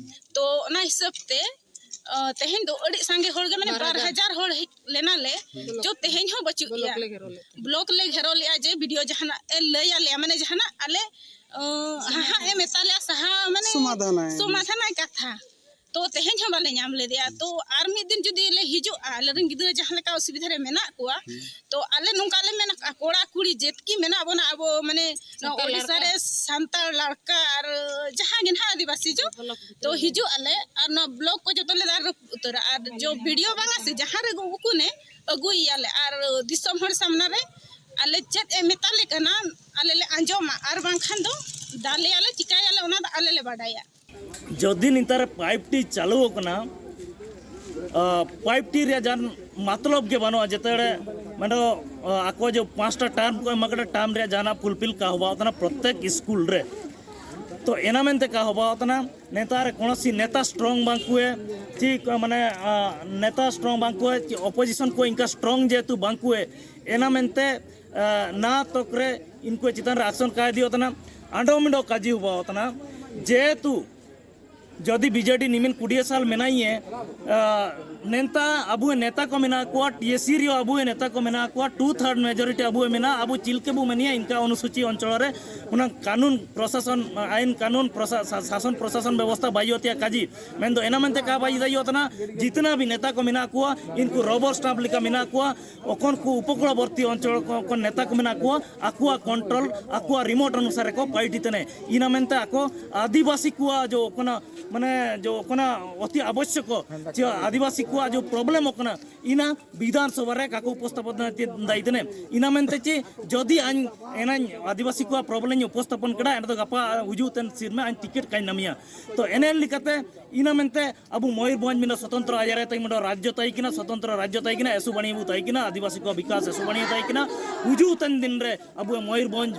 ᱛᱚ ᱚᱱᱟ ᱦᱤᱥᱟᱹᱵ ᱛᱮ ᱛᱮᱦᱮᱧ ᱫᱚ ᱟᱹᱰᱤ ᱥᱟᱸᱜᱮ ᱦᱚᱲ ᱜᱮ, ᱢᱟᱱᱮ ᱵᱟᱨ ᱦᱟᱡᱟᱨ ᱦᱚᱲ ᱦᱮᱡ ᱞᱮᱱᱟ ᱞᱮ, ᱡᱚ ᱛᱮᱦᱮᱧ ᱦᱚᱸ ᱵᱟᱹᱪᱩᱜ ᱜᱮᱭᱟ᱾ ᱵᱞᱚᱠ ᱞᱮ ᱜᱷᱮᱨᱟᱣ ᱞᱮᱜᱼᱟ ᱡᱮ ᱵᱷᱤᱰᱤᱭᱳ ᱡᱟᱦᱟᱱᱟᱜ ᱮ ᱞᱟᱹᱭ ᱟᱞᱮᱭᱟ, ᱢᱟᱱᱮ ᱡᱟᱦᱟᱱᱟᱜ ᱟᱞᱮ ᱦᱟᱦᱟᱜ ᱮ ᱢᱮᱛᱟ ᱞᱮᱭᱟ, ᱥᱟᱦᱟ ᱢᱟᱱᱮ ᱥᱚᱢᱟᱫᱷᱟᱱᱟᱭ᱾ ᱥᱚᱢᱟᱫᱷᱟᱱᱟᱭ ᱠᱟᱛᱷᱟ᱾ ᱛᱚ ᱛᱮᱦᱮᱧ ᱦᱚᱸ ᱵᱟᱞᱮ ᱧᱟᱢ ᱞᱮᱫᱮᱭᱟ᱾ ᱛᱚ ᱟᱨ ᱢᱤᱫ ᱫᱤᱱ ᱡᱩᱫᱤ ᱞᱮ ᱦᱤᱡᱩᱜᱼᱟ, ᱟᱞᱮᱨᱮᱱ ᱜᱤᱫᱽᱨᱟᱹ ᱡᱟᱦᱟᱸ ᱞᱮᱠᱟ ᱚᱥᱩᱵᱤᱫᱷᱟ ᱨᱮ ᱢᱮᱱᱟᱜ ᱠᱚᱣᱟ, ᱛᱚ ᱟᱞᱮ ᱱᱚᱝᱠᱟ ᱞᱮ ᱢᱮᱱᱟ, ᱠᱚᱲᱟ ᱠᱩᱲᱤ ᱡᱮᱛᱠᱤ ᱢᱮᱱᱟᱜ ᱵᱚᱱᱟ ᱟᱵᱚ, ᱢᱟᱱᱮ ᱱᱚᱣᱟ ᱥᱟᱱᱛᱟᱲ ᱳᱰᱤᱥᱟ ᱞᱟᱲᱠᱟ᱾ ᱨᱮ ᱥᱟᱱᱛᱟᱲ ᱞᱟᱲᱠᱟ ᱟᱨ ᱡᱟᱦᱟᱸ ᱜᱮ ᱱᱟᱦᱟᱜ ᱟᱹᱫᱤᱵᱟᱹᱥᱤ ᱡᱚ, ᱛᱚ ᱦᱤᱡᱩᱜ ᱟᱞᱮ ᱟᱨ ᱱᱚᱣᱟ ᱵᱞᱚᱠ ᱠᱚ ᱡᱚᱛᱚ ᱞᱮ ᱫᱟᱞ ᱨᱟᱹᱯᱩᱫ ᱩᱛᱟᱹᱨᱟ᱾ ᱟᱨ ᱡᱚ ᱵᱷᱤᱰᱤᱭᱳ ᱵᱟᱝᱟ ᱥᱮ, ᱡᱟᱦᱟᱸ ᱨᱮ ᱩᱠᱩᱱᱮ ᱟᱹᱜᱩᱭᱮᱭᱟᱞᱮ ᱟᱨ ᱫᱤᱥᱚᱢ ᱦᱚᱲ ᱥᱟᱢᱱᱟ ᱨᱮ ᱟᱞᱮ ᱪᱮᱫ ᱮ ᱢᱮᱛᱟ ᱞᱮ ᱠᱟᱱᱟ, ᱟᱞᱮ ᱞᱮ ᱟᱸᱡᱚᱢᱟ, ᱟᱨ ᱵᱟᱝᱠᱷᱟᱱ ᱫᱚ ᱫᱟᱞᱮᱭᱟᱞᱮ, ᱪᱤᱠᱟᱭᱟᱞᱮ, ᱚᱱᱟ ᱫᱚ ᱟᱞᱮ ᱞᱮ ᱵᱟᱰᱟᱭᱟ᱾ ᱡᱚᱫᱤ ᱱᱮᱛᱟᱨ ᱯᱟᱭᱤᱯ ᱴᱤ ᱪᱟᱹᱞᱩ ᱟᱠᱟᱱᱟ, ᱯᱟᱭᱤᱯ ᱴᱤ ᱨᱮᱭᱟᱜ ᱡᱟᱦᱟᱱ ᱢᱚᱛᱞᱚᱵ ᱜᱮ ᱵᱟᱹᱱᱩᱜᱼᱟ᱾ ᱡᱮᱛᱮ ᱢᱟᱱᱮ ᱟᱠᱚ ᱡᱮ ᱯᱟᱸᱪᱴᱟ ᱴᱟᱨᱢ ᱠᱚ ᱮᱢ ᱟᱠᱟᱫᱟ, ᱴᱟᱨᱢ ᱨᱮᱭᱟᱜ ᱡᱟᱦᱟᱱᱟᱜ ᱯᱷᱩᱞᱯᱷᱤᱞ ᱠᱟ ᱦᱚᱵᱟ ᱠᱟᱱᱟ ᱯᱨᱚᱛᱮᱠ ᱥᱠᱩᱞ ᱨᱮ᱾ ᱛᱚ ᱮᱱᱟ ᱢᱮᱱᱛᱮ ᱠᱟ ᱦᱚᱵᱟ ᱠᱟᱱᱟ, ᱱᱮᱛᱟᱨ ᱠᱚᱱᱚᱥᱤ ᱱᱮᱛᱟ ᱥᱴᱨᱚᱝ ᱵᱟᱝ ᱠᱚ ᱦᱩᱭ, ᱪᱮ ᱢᱟᱱᱮ ᱱᱮᱛᱟ ᱥᱴᱨᱚᱝ ᱵᱟᱝ ᱠᱚ ᱦᱩᱭ, ᱪᱮ ᱚᱯᱳᱡᱤᱥᱚᱱ ᱠᱚ ᱤᱱᱠᱟ ᱥᱴᱨᱚᱝ ᱡᱮᱦᱮᱛᱩ ᱵᱟᱝ ᱠᱚ ᱦᱩᱭ, ᱮᱱᱟ ᱢᱮᱱᱛᱮ ᱱᱟ ᱛᱚᱠ ᱨᱮ ᱤᱱᱠᱩ ᱪᱮᱛᱟᱱ ᱨᱮ ᱟᱠᱥᱚᱱ ᱠᱟ ᱤᱫᱤ ᱠᱟᱱᱟ, ᱟᱸᱰᱚ ᱢᱤᱰᱚ ᱠᱟᱡᱤ ᱦᱚᱵᱟ ᱠᱟᱱᱟ᱾ ᱡᱮᱦᱮᱛᱩ ᱡᱚᱫᱤ ᱵᱤᱡᱮᱰᱤ ᱱᱤᱢᱤᱱ ᱠᱩᱰᱤᱭᱟᱹ ᱥᱟᱞ ᱢᱮᱱᱟᱭᱮ, ᱱᱮᱛᱟ ᱟᱵᱚ ᱱᱮᱛᱟ ᱠᱚ ᱢᱮᱱᱟᱜ ᱠᱚᱣᱟ, ᱴᱤ ᱮ ᱥᱤ ᱨᱮ ᱟᱵᱚ ᱱᱮᱛᱟ ᱠᱚ ᱢᱮᱱᱟᱜ ᱠᱚᱣᱟ, ᱴᱩ ᱛᱷᱟᱨᱰ ᱢᱮᱡᱚᱨᱤᱴᱤ ᱟᱵᱚ ᱢᱮᱱᱟᱜᱼᱟ᱾ ᱟᱵᱚ ᱪᱤᱞᱠᱟᱹ ᱵᱚ ᱢᱮᱱᱮᱭᱟ ᱤᱱᱠᱟ ᱚᱱᱩᱥᱩᱪᱤ ᱚᱧᱪᱚᱞ ᱨᱮ ᱚᱱᱟ ᱠᱟᱹᱱᱩᱱ ᱯᱨᱚᱥᱟᱥᱚᱱ, ᱟᱭᱤᱱ ᱠᱟᱹᱱᱩᱱ ᱯᱨᱚᱥᱟ-, ᱥᱟ-, ᱥᱟᱥᱚᱱ ᱯᱨᱚᱥᱟᱥᱚᱱ ᱵᱮᱵᱚᱥᱛᱷᱟ ᱵᱟᱭ ᱦᱩᱭᱩᱜ ᱛᱟᱭᱟ ᱠᱟᱡᱤ᱾ ᱢᱮᱱᱫᱚ ᱮᱱᱟ ᱢᱮᱱᱛᱮ ᱠᱟ ᱵᱟᱭ ᱤᱫᱟᱭᱚᱜ ᱛᱟᱦᱮᱱᱟ, ᱡᱤᱛᱱᱟ ᱵᱷᱤ ᱱᱮᱛᱟ ᱠᱚ ᱢᱮᱱᱟᱜ ᱠᱚᱣᱟ, ᱤᱱᱠᱩ ᱨᱚᱵᱚᱨ ᱥᱴᱟᱢᱯ ᱞᱮᱠᱟ ᱢᱮᱱᱟᱜ ᱠᱚᱣᱟ, ᱚᱠᱚᱱ ᱠᱚ ᱩᱯᱚᱠᱩᱞᱚᱵᱚᱨᱛᱤ ᱚᱧᱪᱚᱞ ᱠᱚ, ᱠᱚ ᱱᱮᱛᱟ ᱠᱚ ᱢᱮᱱᱟᱜ ᱠᱚᱣᱟ, ᱟᱠᱚᱣᱟᱜ ᱠᱚᱱᱴᱨᱳᱞ, ᱟᱠᱚᱣᱟᱜ ᱨᱤᱢᱳᱴ ᱚᱱᱩᱥᱟᱨᱮ ᱠᱚ ᱯᱟᱭᱤᱴ ᱛᱟᱦᱮᱱᱟ᱾ ᱤᱱᱟ ᱢᱮᱱᱛᱮ ᱟᱠᱚ ᱟᱹᱫᱤᱵᱟᱹᱥᱤ ᱠᱚᱣᱟᱜ ᱡᱚ ᱠᱟᱱᱟ, ᱢᱟᱱᱮ ᱡᱚ ᱠᱟᱱᱟ ᱚᱛᱤ ᱟᱵᱚᱥᱭᱚᱠ, ᱡᱮ ᱟᱹᱫᱤᱵᱟᱹᱥᱤ ᱠᱚᱣᱟᱜ ᱡᱚ ᱯᱨᱚᱵᱞᱮᱢᱚᱜ ᱠᱟᱱᱟ, ᱤᱱᱟ ᱵᱤᱫᱷᱟᱱ ᱥᱚᱵᱷᱟ ᱨᱮ ᱠᱟᱠᱚ ᱩᱯᱚᱥᱛᱷᱟᱯᱚᱱ ᱫᱟᱭᱤᱛᱮ ᱤᱱᱟ ᱢᱮᱱᱛᱮ ᱪᱮ ᱡᱚᱫᱤ ᱟᱧ ᱮᱱᱟᱧ ᱟᱹᱫᱤᱵᱟᱹᱥᱤ ᱠᱚᱣᱟᱜ ᱯᱨᱚᱵᱞᱮᱢ ᱤᱧ ᱩᱯᱚᱥᱛᱷᱟᱯᱚᱱ ᱠᱮᱫᱟ, ᱮᱱ ᱫᱚ ᱜᱟᱯᱟ ᱦᱤᱡᱩᱜ ᱛᱮᱱ ᱥᱤᱨᱢᱟ ᱟᱧ ᱴᱤᱠᱤᱴ ᱠᱟᱧ ᱱᱟᱢᱤᱭᱟ᱾ ᱛᱚ ᱮᱱᱮ ᱞᱮᱠᱟᱛᱮ ᱤᱱᱟ ᱢᱮᱱᱛᱮ ᱟᱵᱚ ᱢᱚᱭᱩᱨᱵᱷᱚᱸᱡᱽ ᱢᱮᱱᱟ ᱥᱚᱛᱚᱱᱛᱨᱚ ᱟᱡᱟᱨᱮ ᱛᱟᱭ ᱢᱮᱱᱟ ᱨᱟᱡᱽᱡᱚ ᱛᱟᱭ ᱠᱤᱱᱟ, ᱥᱚᱛᱚᱱᱛᱨᱚ ᱨᱟᱡᱽᱡᱚ ᱛᱟᱭ ᱠᱤᱱᱟ, ᱮᱥᱩ ᱵᱟᱹᱱᱤ ᱵᱩ ᱛᱟᱭ ᱠᱤᱱᱟ, ᱟᱹᱫᱤᱵᱟᱹᱥᱤ ᱠᱚᱣᱟᱜ ᱵᱤᱠᱟᱥ ᱮᱥᱩ ᱵᱟᱹᱱᱤ ᱛᱟᱭ ᱠᱤᱱᱟ, ᱦᱤᱡᱩᱜ ᱛᱮᱱ ᱫᱤᱱ ᱨᱮ ᱟᱵᱚ ᱢᱚᱭᱩᱨᱵᱷᱚᱸᱡᱽ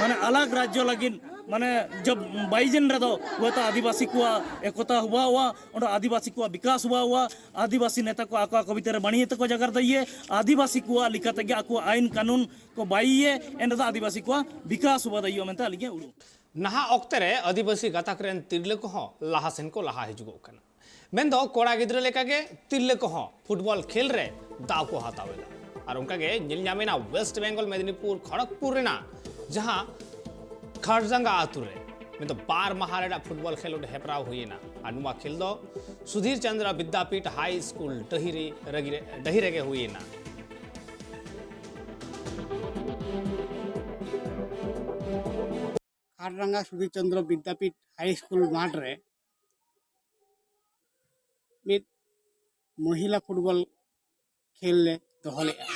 ᱢᱟᱱᱮ ᱟᱞᱟᱜᱽ ᱨᱟᱡᱽᱡᱚ ᱞᱟᱹᱜᱤᱫ ᱢᱟᱱᱮ ᱡᱚᱵ ᱵᱟᱭᱤᱡᱮᱱ ᱨᱮᱫᱚ ᱦᱚᱭᱛᱚ ᱟᱹᱫᱤᱵᱟᱹᱥᱤ ᱠᱚᱣᱟᱜ ᱮᱠᱚᱛᱟ ᱦᱩᱣᱟ ᱦᱩᱣᱟ, ᱚᱸᱰᱮ ᱟᱹᱫᱤᱵᱟᱹᱥᱤ ᱠᱚᱣᱟᱜ ᱵᱤᱠᱟᱥ ᱦᱩᱣᱟ ᱦᱩᱣᱟ, ᱟᱹᱫᱤᱵᱟᱹᱥᱤ ᱱᱮᱛᱟ ᱠᱚ ᱟᱠᱚ ᱟᱠᱚ ᱵᱷᱤᱛᱤᱨ ᱨᱮ ᱵᱟᱹᱱᱤᱭᱟᱹ ᱛᱮᱠᱚ ᱡᱟᱜᱟᱨ ᱫᱟᱲᱮᱭᱟᱜᱼᱟ, ᱟᱹᱫᱤᱵᱟᱹᱥᱤ ᱠᱚᱣᱟᱜ ᱞᱮᱠᱟ ᱛᱮᱜᱮ ᱟᱠᱚᱣᱟᱜ ᱟᱭᱤᱱ ᱠᱟᱹᱱᱩᱱ ᱠᱚ ᱵᱟᱭᱤᱭᱮ, ᱮᱱ ᱨᱮᱫᱚ ᱟᱹᱫᱤᱵᱟᱹᱥᱤ ᱠᱚᱣᱟᱜ ᱵᱤᱠᱟᱥ ᱦᱩᱣᱟ ᱫᱟᱲᱮᱭᱟᱜᱼᱟ ᱢᱮᱱᱛᱮ ᱟᱹᱞᱤᱧ ᱜᱮ ᱩᱲᱩ᱾ ᱱᱟᱦᱟᱜ ᱚᱠᱛᱮ ᱨᱮ ᱟᱹᱫᱤᱵᱟᱹᱥᱤ ᱜᱟᱛᱟᱠ ᱨᱮᱱ ᱛᱤᱨᱞᱟᱹ ᱠᱚᱦᱚᱸ ᱞᱟᱦᱟ ᱥᱮᱱ ᱠᱚ ᱞᱟᱦᱟ ᱦᱤᱡᱩᱜᱚᱜ ᱠᱟᱱᱟ᱾ ᱢᱮᱱᱫᱚ ᱠᱚᱲᱟ ᱜᱤᱫᱽᱨᱟᱹ ᱞᱮᱠᱟᱜᱮ ᱛᱤᱨᱞᱟᱹ ᱠᱚᱦᱚᱸ ᱯᱷᱩᱴᱵᱚᱞ ᱠᱷᱮᱞ ᱨᱮ ᱫᱟᱣ ᱠᱚ ᱦᱟᱛᱟᱣ ᱮᱫᱟ᱾ ᱟᱨ ᱚᱱᱠᱟᱜᱮ ᱧᱮᱞ ᱧᱟᱢᱮᱱᱟ ᱣᱮᱥᱴ ᱵᱮᱝᱜᱚᱞ ᱢᱮᱫᱽᱱᱤᱯᱩᱨ ᱠᱷᱚᱲᱚᱜᱽᱯᱩᱨ ᱨᱮᱱᱟᱜ ᱡᱟᱦᱟᱸ ᱠᱷᱟᱨᱰᱟᱝᱜᱟ ᱟᱛᱳ ᱨᱮ ᱢᱮᱱᱫᱚ ᱵᱟᱨ ᱢᱟᱦᱟ ᱨᱮᱱᱟᱜ ᱯᱷᱩᱴᱵᱚᱞ ᱠᱷᱮᱞᱳᱰ ᱦᱮᱯᱨᱟᱣ ᱦᱩᱭᱮᱱᱟ᱾ ᱟᱨ ᱱᱚᱣᱟ ᱠᱷᱮᱞ ᱫᱚ ᱥᱩᱫᱷᱤᱨ ᱪᱚᱸᱫᱽᱨᱚ ᱵᱤᱫᱽᱭᱟᱯᱤᱴ ᱦᱟᱭ ᱥᱠᱩᱞ ᱰᱟᱹᱦᱤ ᱨᱮ, ᱰᱟᱹᱦᱤ ᱨᱮᱜᱮ ᱦᱩᱭᱮᱱᱟ᱾ ᱠᱷᱟᱨᱰᱟᱝᱜᱟ ᱥᱩᱫᱷᱤᱨ ᱪᱚᱸᱫᱽᱨᱚ ᱵᱤᱫᱽᱭᱟᱯᱤᱴ ᱦᱟᱭ ᱥᱠᱩᱞ ᱢᱟᱴᱷ ᱨᱮ ᱢᱤᱫ ᱢᱚᱦᱤᱞᱟ ᱯᱷᱩᱴᱵᱚᱞ ᱠᱷᱮᱞ ᱞᱮ ᱫᱚᱦᱚ ᱞᱮᱫᱼᱟ᱾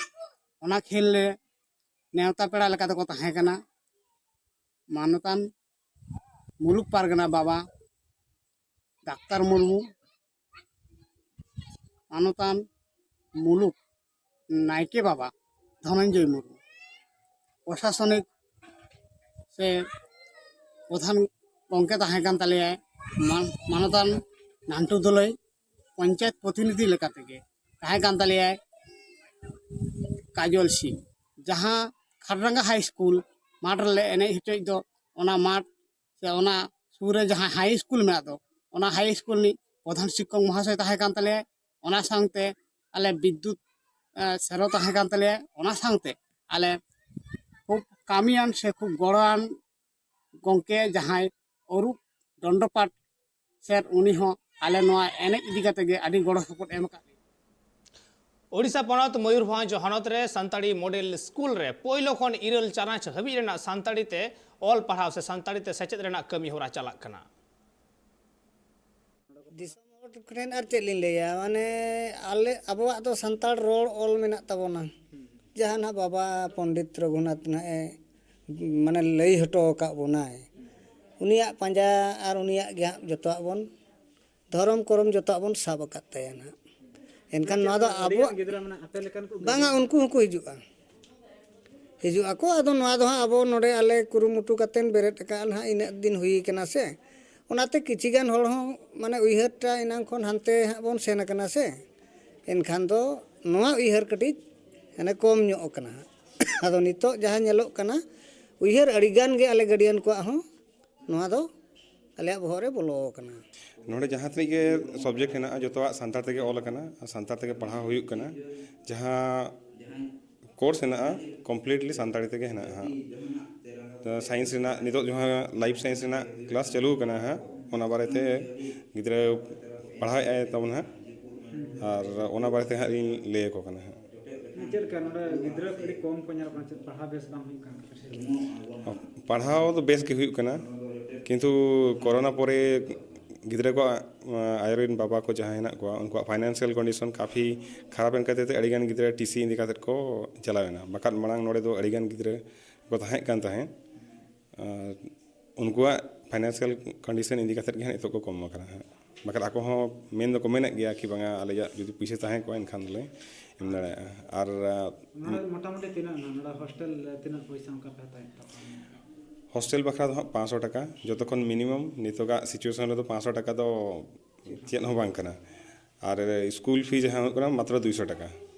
ᱚᱱᱟ ᱠᱷᱮᱞ ᱨᱮ ᱱᱮᱣᱛᱟ ᱯᱮᱲᱟ ᱞᱮᱠᱟ ᱛᱮᱠᱚ ᱛᱟᱦᱮᱸ ᱠᱟᱱᱟ ᱢᱟᱱᱚᱛᱟᱱ ᱢᱩᱞᱩᱠ ᱯᱟᱨᱜᱟᱱᱟ ᱵᱟᱵᱟ ᱰᱟᱠᱛᱟᱨ ᱢᱩᱨᱢᱩ, ᱢᱟᱱᱚᱛᱟᱱ ᱢᱩᱞᱩᱠ ᱱᱟᱭᱠᱮ ᱵᱟᱵᱟ ᱫᱷᱚᱱᱚᱱᱡᱚᱭ ᱢᱩᱨᱢᱩ, ᱯᱨᱚᱥᱟᱥᱚᱱᱤᱠ ᱥᱮ ᱯᱨᱚᱫᱷᱟᱱ ᱜᱚᱢᱠᱮ ᱛᱟᱦᱮᱸ ᱠᱟᱱ ᱛᱟᱞᱮᱭᱟᱭ ᱢᱟ-, ᱢᱟᱱᱚᱛᱟᱱ ᱱᱟᱱᱴᱩ ᱫᱚᱞᱟᱹᱭ, ᱯᱚᱧᱪᱟᱭᱮᱛ ᱯᱨᱚᱛᱤᱱᱤᱫᱷᱤ ᱞᱮᱠᱟ ᱛᱮᱜᱮ ᱛᱟᱦᱮᱸ ᱠᱟᱱ ᱛᱟᱞᱮᱭᱟᱭ ᱠᱟᱡᱚᱞ ᱥᱤᱝ᱾ ᱡᱟᱦᱟᱸ ᱠᱷᱟᱰᱨᱟᱝᱜᱟ ᱦᱟᱭ ᱥᱠᱩᱞ ᱢᱟᱴᱷ ᱨᱮᱞᱮ ᱮᱱᱮᱡ ᱦᱚᱪᱚᱭᱮᱫ ᱫᱚ, ᱚᱱᱟ ᱢᱟᱴᱷ ᱥᱮ ᱚᱱᱟ ᱥᱩᱨ ᱨᱮ ᱡᱟᱦᱟᱸ ᱦᱟᱭ ᱥᱠᱩᱞ ᱢᱮᱱᱟᱜ ᱫᱚ, ᱚᱱᱟ ᱦᱟᱭ ᱥᱠᱩᱞ ᱨᱤᱱᱤᱡ ᱯᱨᱚᱫᱷᱟᱱ ᱥᱤᱠᱠᱷᱚᱠ ᱢᱚᱦᱟᱥᱚᱭ ᱛᱟᱦᱮᱸ ᱠᱟᱱ ᱛᱟᱞᱮᱭᱟ᱾ ᱚᱱᱟ ᱥᱟᱶᱛᱮ ᱟᱞᱮ ᱵᱤᱫᱽᱭᱩᱛ, ᱮ, ᱥᱮᱨᱚ ᱛᱟᱦᱮᱸ ᱠᱟᱱ ᱛᱟᱞᱮᱭᱟ᱾ ᱚᱱᱟ ᱥᱟᱶᱛᱮ ᱟᱞᱮ ᱠᱷᱩᱵ ᱠᱟᱹᱢᱤᱭᱟᱱ ᱥᱮ ᱠᱷᱩᱵ ᱜᱚᱲᱚᱣᱟᱱ ᱜᱚᱢᱠᱮ ᱡᱟᱦᱟᱸᱭ ᱚᱨᱩᱯ ᱫᱚᱱᱰᱚᱯᱟᱴ ᱥᱮᱨ, ᱩᱱᱤ ᱦᱚᱸ ᱟᱞᱮ ᱱᱚᱣᱟ ᱮᱱᱮᱡ ᱤᱫᱤ ᱠᱟᱛᱮ ᱜᱮ ᱟᱹᱰᱤ ᱜᱚᱲᱚ ᱥᱚᱯᱚᱦᱚᱫ ᱮᱢ ᱟᱠᱟᱫ ᱞᱮᱭᱟ᱾ ᱳᱰᱤᱥᱟ ᱯᱚᱱᱚᱛ ᱢᱚᱭᱩᱨᱵᱷᱚᱸᱡᱽ ᱦᱚᱱᱚᱛ ᱨᱮ ᱥᱟᱱᱛᱟᱲᱤ ᱢᱚᱰᱮᱞ ᱥᱠᱩᱞ ᱨᱮ ᱯᱳᱭᱞᱳ ᱠᱷᱚᱱ ᱤᱨᱟᱹᱞ ᱪᱟᱱᱟᱪ ᱦᱟᱹᱵᱤᱡ ᱨᱮᱱᱟᱜ ᱥᱟᱱᱛᱟᱲᱤ ᱛᱮ ᱚᱞ ᱯᱟᱲᱦᱟᱣ ᱥᱮ ᱥᱟᱱᱛᱟᱲᱤ ᱛᱮ ᱥᱮᱪᱮᱫ ᱨᱮᱱᱟᱜ ᱠᱟᱹᱢᱤ ᱦᱚᱨᱟ ᱪᱟᱞᱟᱜ ᱠᱟᱱᱟ᱾ ᱫᱤᱥᱚᱢ ᱦᱚᱲ ᱠᱚᱴᱷᱮᱱ ᱟᱨ ᱪᱮᱫ ᱞᱤᱧ ᱞᱟᱹᱭᱟ, ᱢᱟᱱᱮ ᱟᱞᱮ, ᱟᱵᱚᱣᱟᱜ ᱫᱚ ᱥᱟᱱᱛᱟᱲ ᱨᱚᱲ ᱚᱞ ᱢᱮᱱᱟᱜ ᱛᱟᱵᱚᱱᱟ, ᱡᱟᱦᱟᱸ ᱱᱟᱦᱟᱜ ᱵᱟᱵᱟ ᱯᱚᱱᱰᱤᱛ ᱨᱚᱜᱷᱩᱱᱟᱛᱷ ᱱᱟᱦᱟᱜ ᱮ ᱢᱟᱱᱮ ᱞᱟᱹᱭ ᱦᱚᱴᱚ ᱟᱠᱟᱫ ᱵᱚᱱᱟᱭ, ᱩᱱᱤᱭᱟᱜ ᱯᱟᱸᱡᱟ ᱟᱨ ᱩᱱᱤᱭᱟᱜ ᱜᱮ ᱦᱟᱸᱜ ᱡᱚᱛᱚᱣᱟᱜ ᱵᱚᱱ, ᱫᱷᱚᱨᱚᱢ ᱠᱚᱨᱚᱢ ᱡᱚᱛᱚᱣᱟᱜ ᱵᱚᱱ ᱥᱟᱵ ᱟᱠᱟᱫ ᱛᱟᱭᱟ ᱱᱟᱦᱟᱜ᱾ ᱮᱱᱠᱷᱟᱱ ᱱᱚᱣᱟ ᱫᱚ ᱟᱵᱚᱣᱟᱜ ᱜᱤᱫᱽᱨᱟᱹ ᱢᱟᱱᱮ ᱟᱯᱮ ᱞᱮᱠᱟᱱ ᱠᱚ ᱵᱟᱝᱟ, ᱩᱱᱠᱩ ᱦᱚᱸᱠᱚ ᱦᱤᱡᱩᱜᱼᱟ᱾ ᱦᱤᱡᱩᱜ ᱟᱠᱚ᱾ ᱟᱫᱚ ᱱᱚᱣᱟ ᱫᱚ ᱦᱟᱸᱜ ᱟᱵᱚ ᱱᱚᱰᱮ ᱟᱞᱮ ᱠᱩᱨᱩᱢᱩᱴᱩ ᱠᱟᱛᱮᱫ ᱵᱮᱨᱮᱫ ᱟᱠᱟᱫᱼᱟ ᱱᱟᱦᱟᱜ, ᱤᱱᱟᱹᱜ ᱫᱤᱱ ᱦᱩᱭ ᱠᱟᱱᱟ ᱥᱮ, ᱚᱱᱟᱛᱮ ᱠᱤᱪᱷᱤ ᱜᱟᱱ ᱦᱚᱲ ᱦᱚᱸ ᱢᱟᱱᱮ ᱩᱭᱦᱟᱹᱨᱴᱟ ᱮᱱᱟᱝ ᱠᱷᱚᱱ ᱦᱟᱱᱛᱮ ᱦᱟᱸᱜ ᱵᱚᱱ ᱥᱮᱱ ᱟᱠᱟᱱᱟ ᱥᱮ, ᱮᱱᱠᱷᱟᱱ ᱫᱚ ᱱᱚᱣᱟ ᱩᱭᱦᱟᱹᱨ ᱠᱟᱹᱴᱤᱡ ᱢᱟᱱᱮ ᱠᱚᱢ ᱧᱚᱜ ᱟᱠᱟᱱᱟ ᱦᱟᱸᱜ᱾ ᱟᱫᱚ ᱱᱤᱛᱚᱜ ᱡᱟᱦᱟᱸ ᱧᱮᱞᱚᱜ ᱠᱟᱱᱟ, ᱩᱭᱦᱟᱹᱨ ᱟᱹᱰᱤ ᱜᱟᱱ ᱜᱮ ᱟᱞᱮ ᱜᱟᱹᱰᱤᱭᱟᱱ ᱠᱚᱣᱟᱜ ᱦᱚᱸ ᱱᱚᱣᱟ ᱫᱚ ᱟᱞᱮᱭᱟᱜ ᱵᱚᱦᱚᱜ ᱨᱮ ᱵᱚᱞᱚ ᱟᱠᱟᱱᱟ᱾ ᱱᱚᱰᱮ ᱡᱟᱦᱟᱸ ᱛᱤᱱᱟᱹᱜ ᱜᱮ ᱥᱟᱵᱡᱮᱠᱴ ᱦᱮᱱᱟᱜᱼᱟ, ᱡᱚᱛᱚᱣᱟᱜ ᱥᱟᱱᱛᱟᱲ ᱛᱮᱜᱮ ᱚᱞ ᱟᱠᱟᱱᱟ ᱟᱨ ᱥᱟᱱᱛᱟᱲ ᱛᱮᱜᱮ ᱯᱟᱲᱦᱟᱣ ᱦᱩᱭᱩᱜ ᱠᱟᱱᱟ᱾ ᱡᱟᱦᱟᱸ ᱠᱳᱨᱥ ᱦᱮᱱᱟᱜᱼᱟ, ᱠᱚᱢᱯᱞᱤᱴᱞᱤ ᱥᱟᱱᱛᱟᱲᱤ ᱛᱮᱜᱮ ᱦᱮᱱᱟᱜᱼᱟ ᱦᱟᱸᱜ᱾ ᱛᱚ, ᱥᱟᱭᱮᱱᱥ ᱨᱮᱱᱟᱜ, ᱱᱤᱛᱚᱜ ᱡᱟᱦᱟᱸ ᱞᱟᱭᱤᱯᱷ ᱥᱟᱭᱮᱱᱥ ᱨᱮᱱᱟᱜ ᱠᱞᱟᱥ ᱪᱟᱹᱞᱩ ᱟᱠᱟᱱᱟ ᱦᱟᱸᱜ, ᱚᱱᱟ ᱵᱟᱨᱮᱛᱮ ᱜᱤᱫᱽᱨᱟᱹ ᱯᱟᱲᱦᱟᱣᱮᱫ ᱟᱭ ᱛᱟᱵᱚᱱ ᱦᱟᱸᱜ, ᱟᱨ ᱚᱱᱟ ᱵᱟᱨᱮᱛᱮ ᱦᱟᱸᱜ ᱞᱤᱧ ᱞᱟᱹᱭ ᱟᱠᱚ ᱠᱟᱱᱟ ᱦᱟᱸᱜ᱾ ᱪᱮᱫ ᱞᱮᱠᱟ ᱱᱚᱰᱮ ᱜᱤᱫᱽᱨᱟᱹ ᱟᱹᱰᱤ ᱠᱚᱢ ᱠᱚ ᱧᱮᱞᱚᱜ ᱠᱟᱱᱟ, ᱪᱮᱫ ᱯᱟᱲᱦᱟᱣ ᱵᱮᱥ ᱵᱟᱝ ᱦᱩᱭᱩᱜ ᱠᱟᱱᱟ? ᱯᱟᱲᱦᱟᱣ ᱫᱚ ᱵᱮᱥ ᱜᱮ ᱦᱩᱭᱩᱜ ᱠᱟᱱᱟ, ᱠᱤᱱᱛᱩ ᱠᱚᱨᱳᱱᱟ ᱯᱚᱨᱮ ᱜᱤᱫᱽᱨᱟᱹ ᱠᱚᱣᱟᱜ, ᱟᱭᱳ ᱨᱮᱱ ᱵᱟᱵᱟ ᱠᱚ ᱡᱟᱦᱟᱸᱭ ᱦᱮᱱᱟᱜ ᱠᱚᱣᱟ, ᱩᱱᱠᱩᱣᱟᱜ ᱯᱷᱟᱭᱱᱟᱱᱥᱤᱭᱟᱞ ᱠᱚᱱᱰᱤᱥᱚᱱ ᱠᱟᱯᱷᱤ ᱠᱷᱟᱨᱟᱯ ᱮᱱ ᱠᱷᱟᱹᱛᱤᱨ ᱛᱮ ᱟᱹᱰᱤᱜᱟᱱ ᱜᱤᱫᱽᱨᱟᱹ ᱴᱤᱥᱤ ᱤᱫᱤ ᱠᱟᱛᱮᱫ ᱠᱚ ᱪᱟᱞᱟᱣ ᱮᱱᱟ᱾ ᱵᱟᱠᱷᱟᱱ ᱢᱟᱲᱟᱝ ᱱᱚᱰᱮ ᱫᱚ ᱟᱹᱰᱤᱜᱟᱱ ᱜᱤᱫᱽᱨᱟᱹ ᱠᱚ ᱛᱟᱦᱮᱸ ᱠᱟᱱ ᱛᱟᱦᱮᱸᱫ᱾ ᱟᱨ ᱩᱱᱠᱩᱣᱟᱜ ᱯᱷᱟᱭᱱᱟᱱᱥᱤᱭᱟᱞ ᱠᱚᱱᱰᱤᱥᱚᱱ ᱤᱫᱤ ᱠᱟᱛᱮᱫ ᱜᱮ ᱦᱟᱸᱜ ᱱᱤᱛᱚᱜ ᱠᱚ ᱠᱚᱢ ᱟᱠᱟᱱᱟ ᱦᱟᱸᱜ᱾ ᱵᱟᱠᱷᱟᱱ ᱟᱠᱚ ᱦᱚᱸ ᱢᱮᱱ ᱫᱚᱠᱚ ᱢᱮᱱᱮᱫ ᱜᱮᱭᱟ ᱠᱤ ᱵᱟᱝᱟ, ᱟᱞᱮᱭᱟᱜ ᱡᱩᱫᱤ ᱯᱩᱭᱥᱟᱹ ᱛᱟᱦᱮᱸ ᱠᱚᱜᱼᱟ, ᱮᱱᱠᱷᱟᱱ ᱫᱚᱞᱮ ᱮᱢ ᱫᱟᱲᱮᱭᱟᱜᱼᱟ᱾ ᱟᱨ, ᱟᱨ ᱱᱚᱰᱮ ᱢᱚᱴᱟᱢᱩᱴᱤ ᱛᱤᱱᱟᱹᱜ ᱱᱚᱰᱮ ᱦᱳᱥᱴᱮᱞ ᱨᱮ ᱛᱤᱱᱟᱹᱜ ᱯᱚᱭᱥᱟ ᱚᱱᱠᱟ ᱯᱮ ᱦᱟᱛᱟᱣᱮᱫ ᱛᱟᱠᱚᱣᱟ? ᱦᱳᱥᱴᱮᱞ ᱵᱟᱠᱷᱨᱟ ᱫᱚ ᱦᱟᱸᱜ ᱯᱟᱸᱪᱥᱚ ᱴᱟᱠᱟ, ᱡᱚᱛᱚ ᱠᱷᱚᱱ ᱢᱤᱱᱤᱢᱟᱢ ᱱᱤᱛᱚᱜᱟᱜ ᱥᱤᱪᱩᱭᱮᱥᱚᱱ ᱨᱮᱫᱚ ᱯᱟᱸᱪᱥᱚ ᱴᱟᱠᱟ ᱫᱚ ᱪᱮᱫ ᱦᱚᱸ ᱵᱟᱝ ᱠᱟᱱᱟ᱾ ᱟᱨ ᱥᱠᱩᱞ ᱯᱷᱤ ᱡᱟᱦᱟᱸ ᱦᱩᱭᱩᱜ ᱠᱟᱱᱟ ᱢᱟᱛᱨᱚ ᱫᱩᱭᱥᱚ ᱴᱟᱠᱟ᱾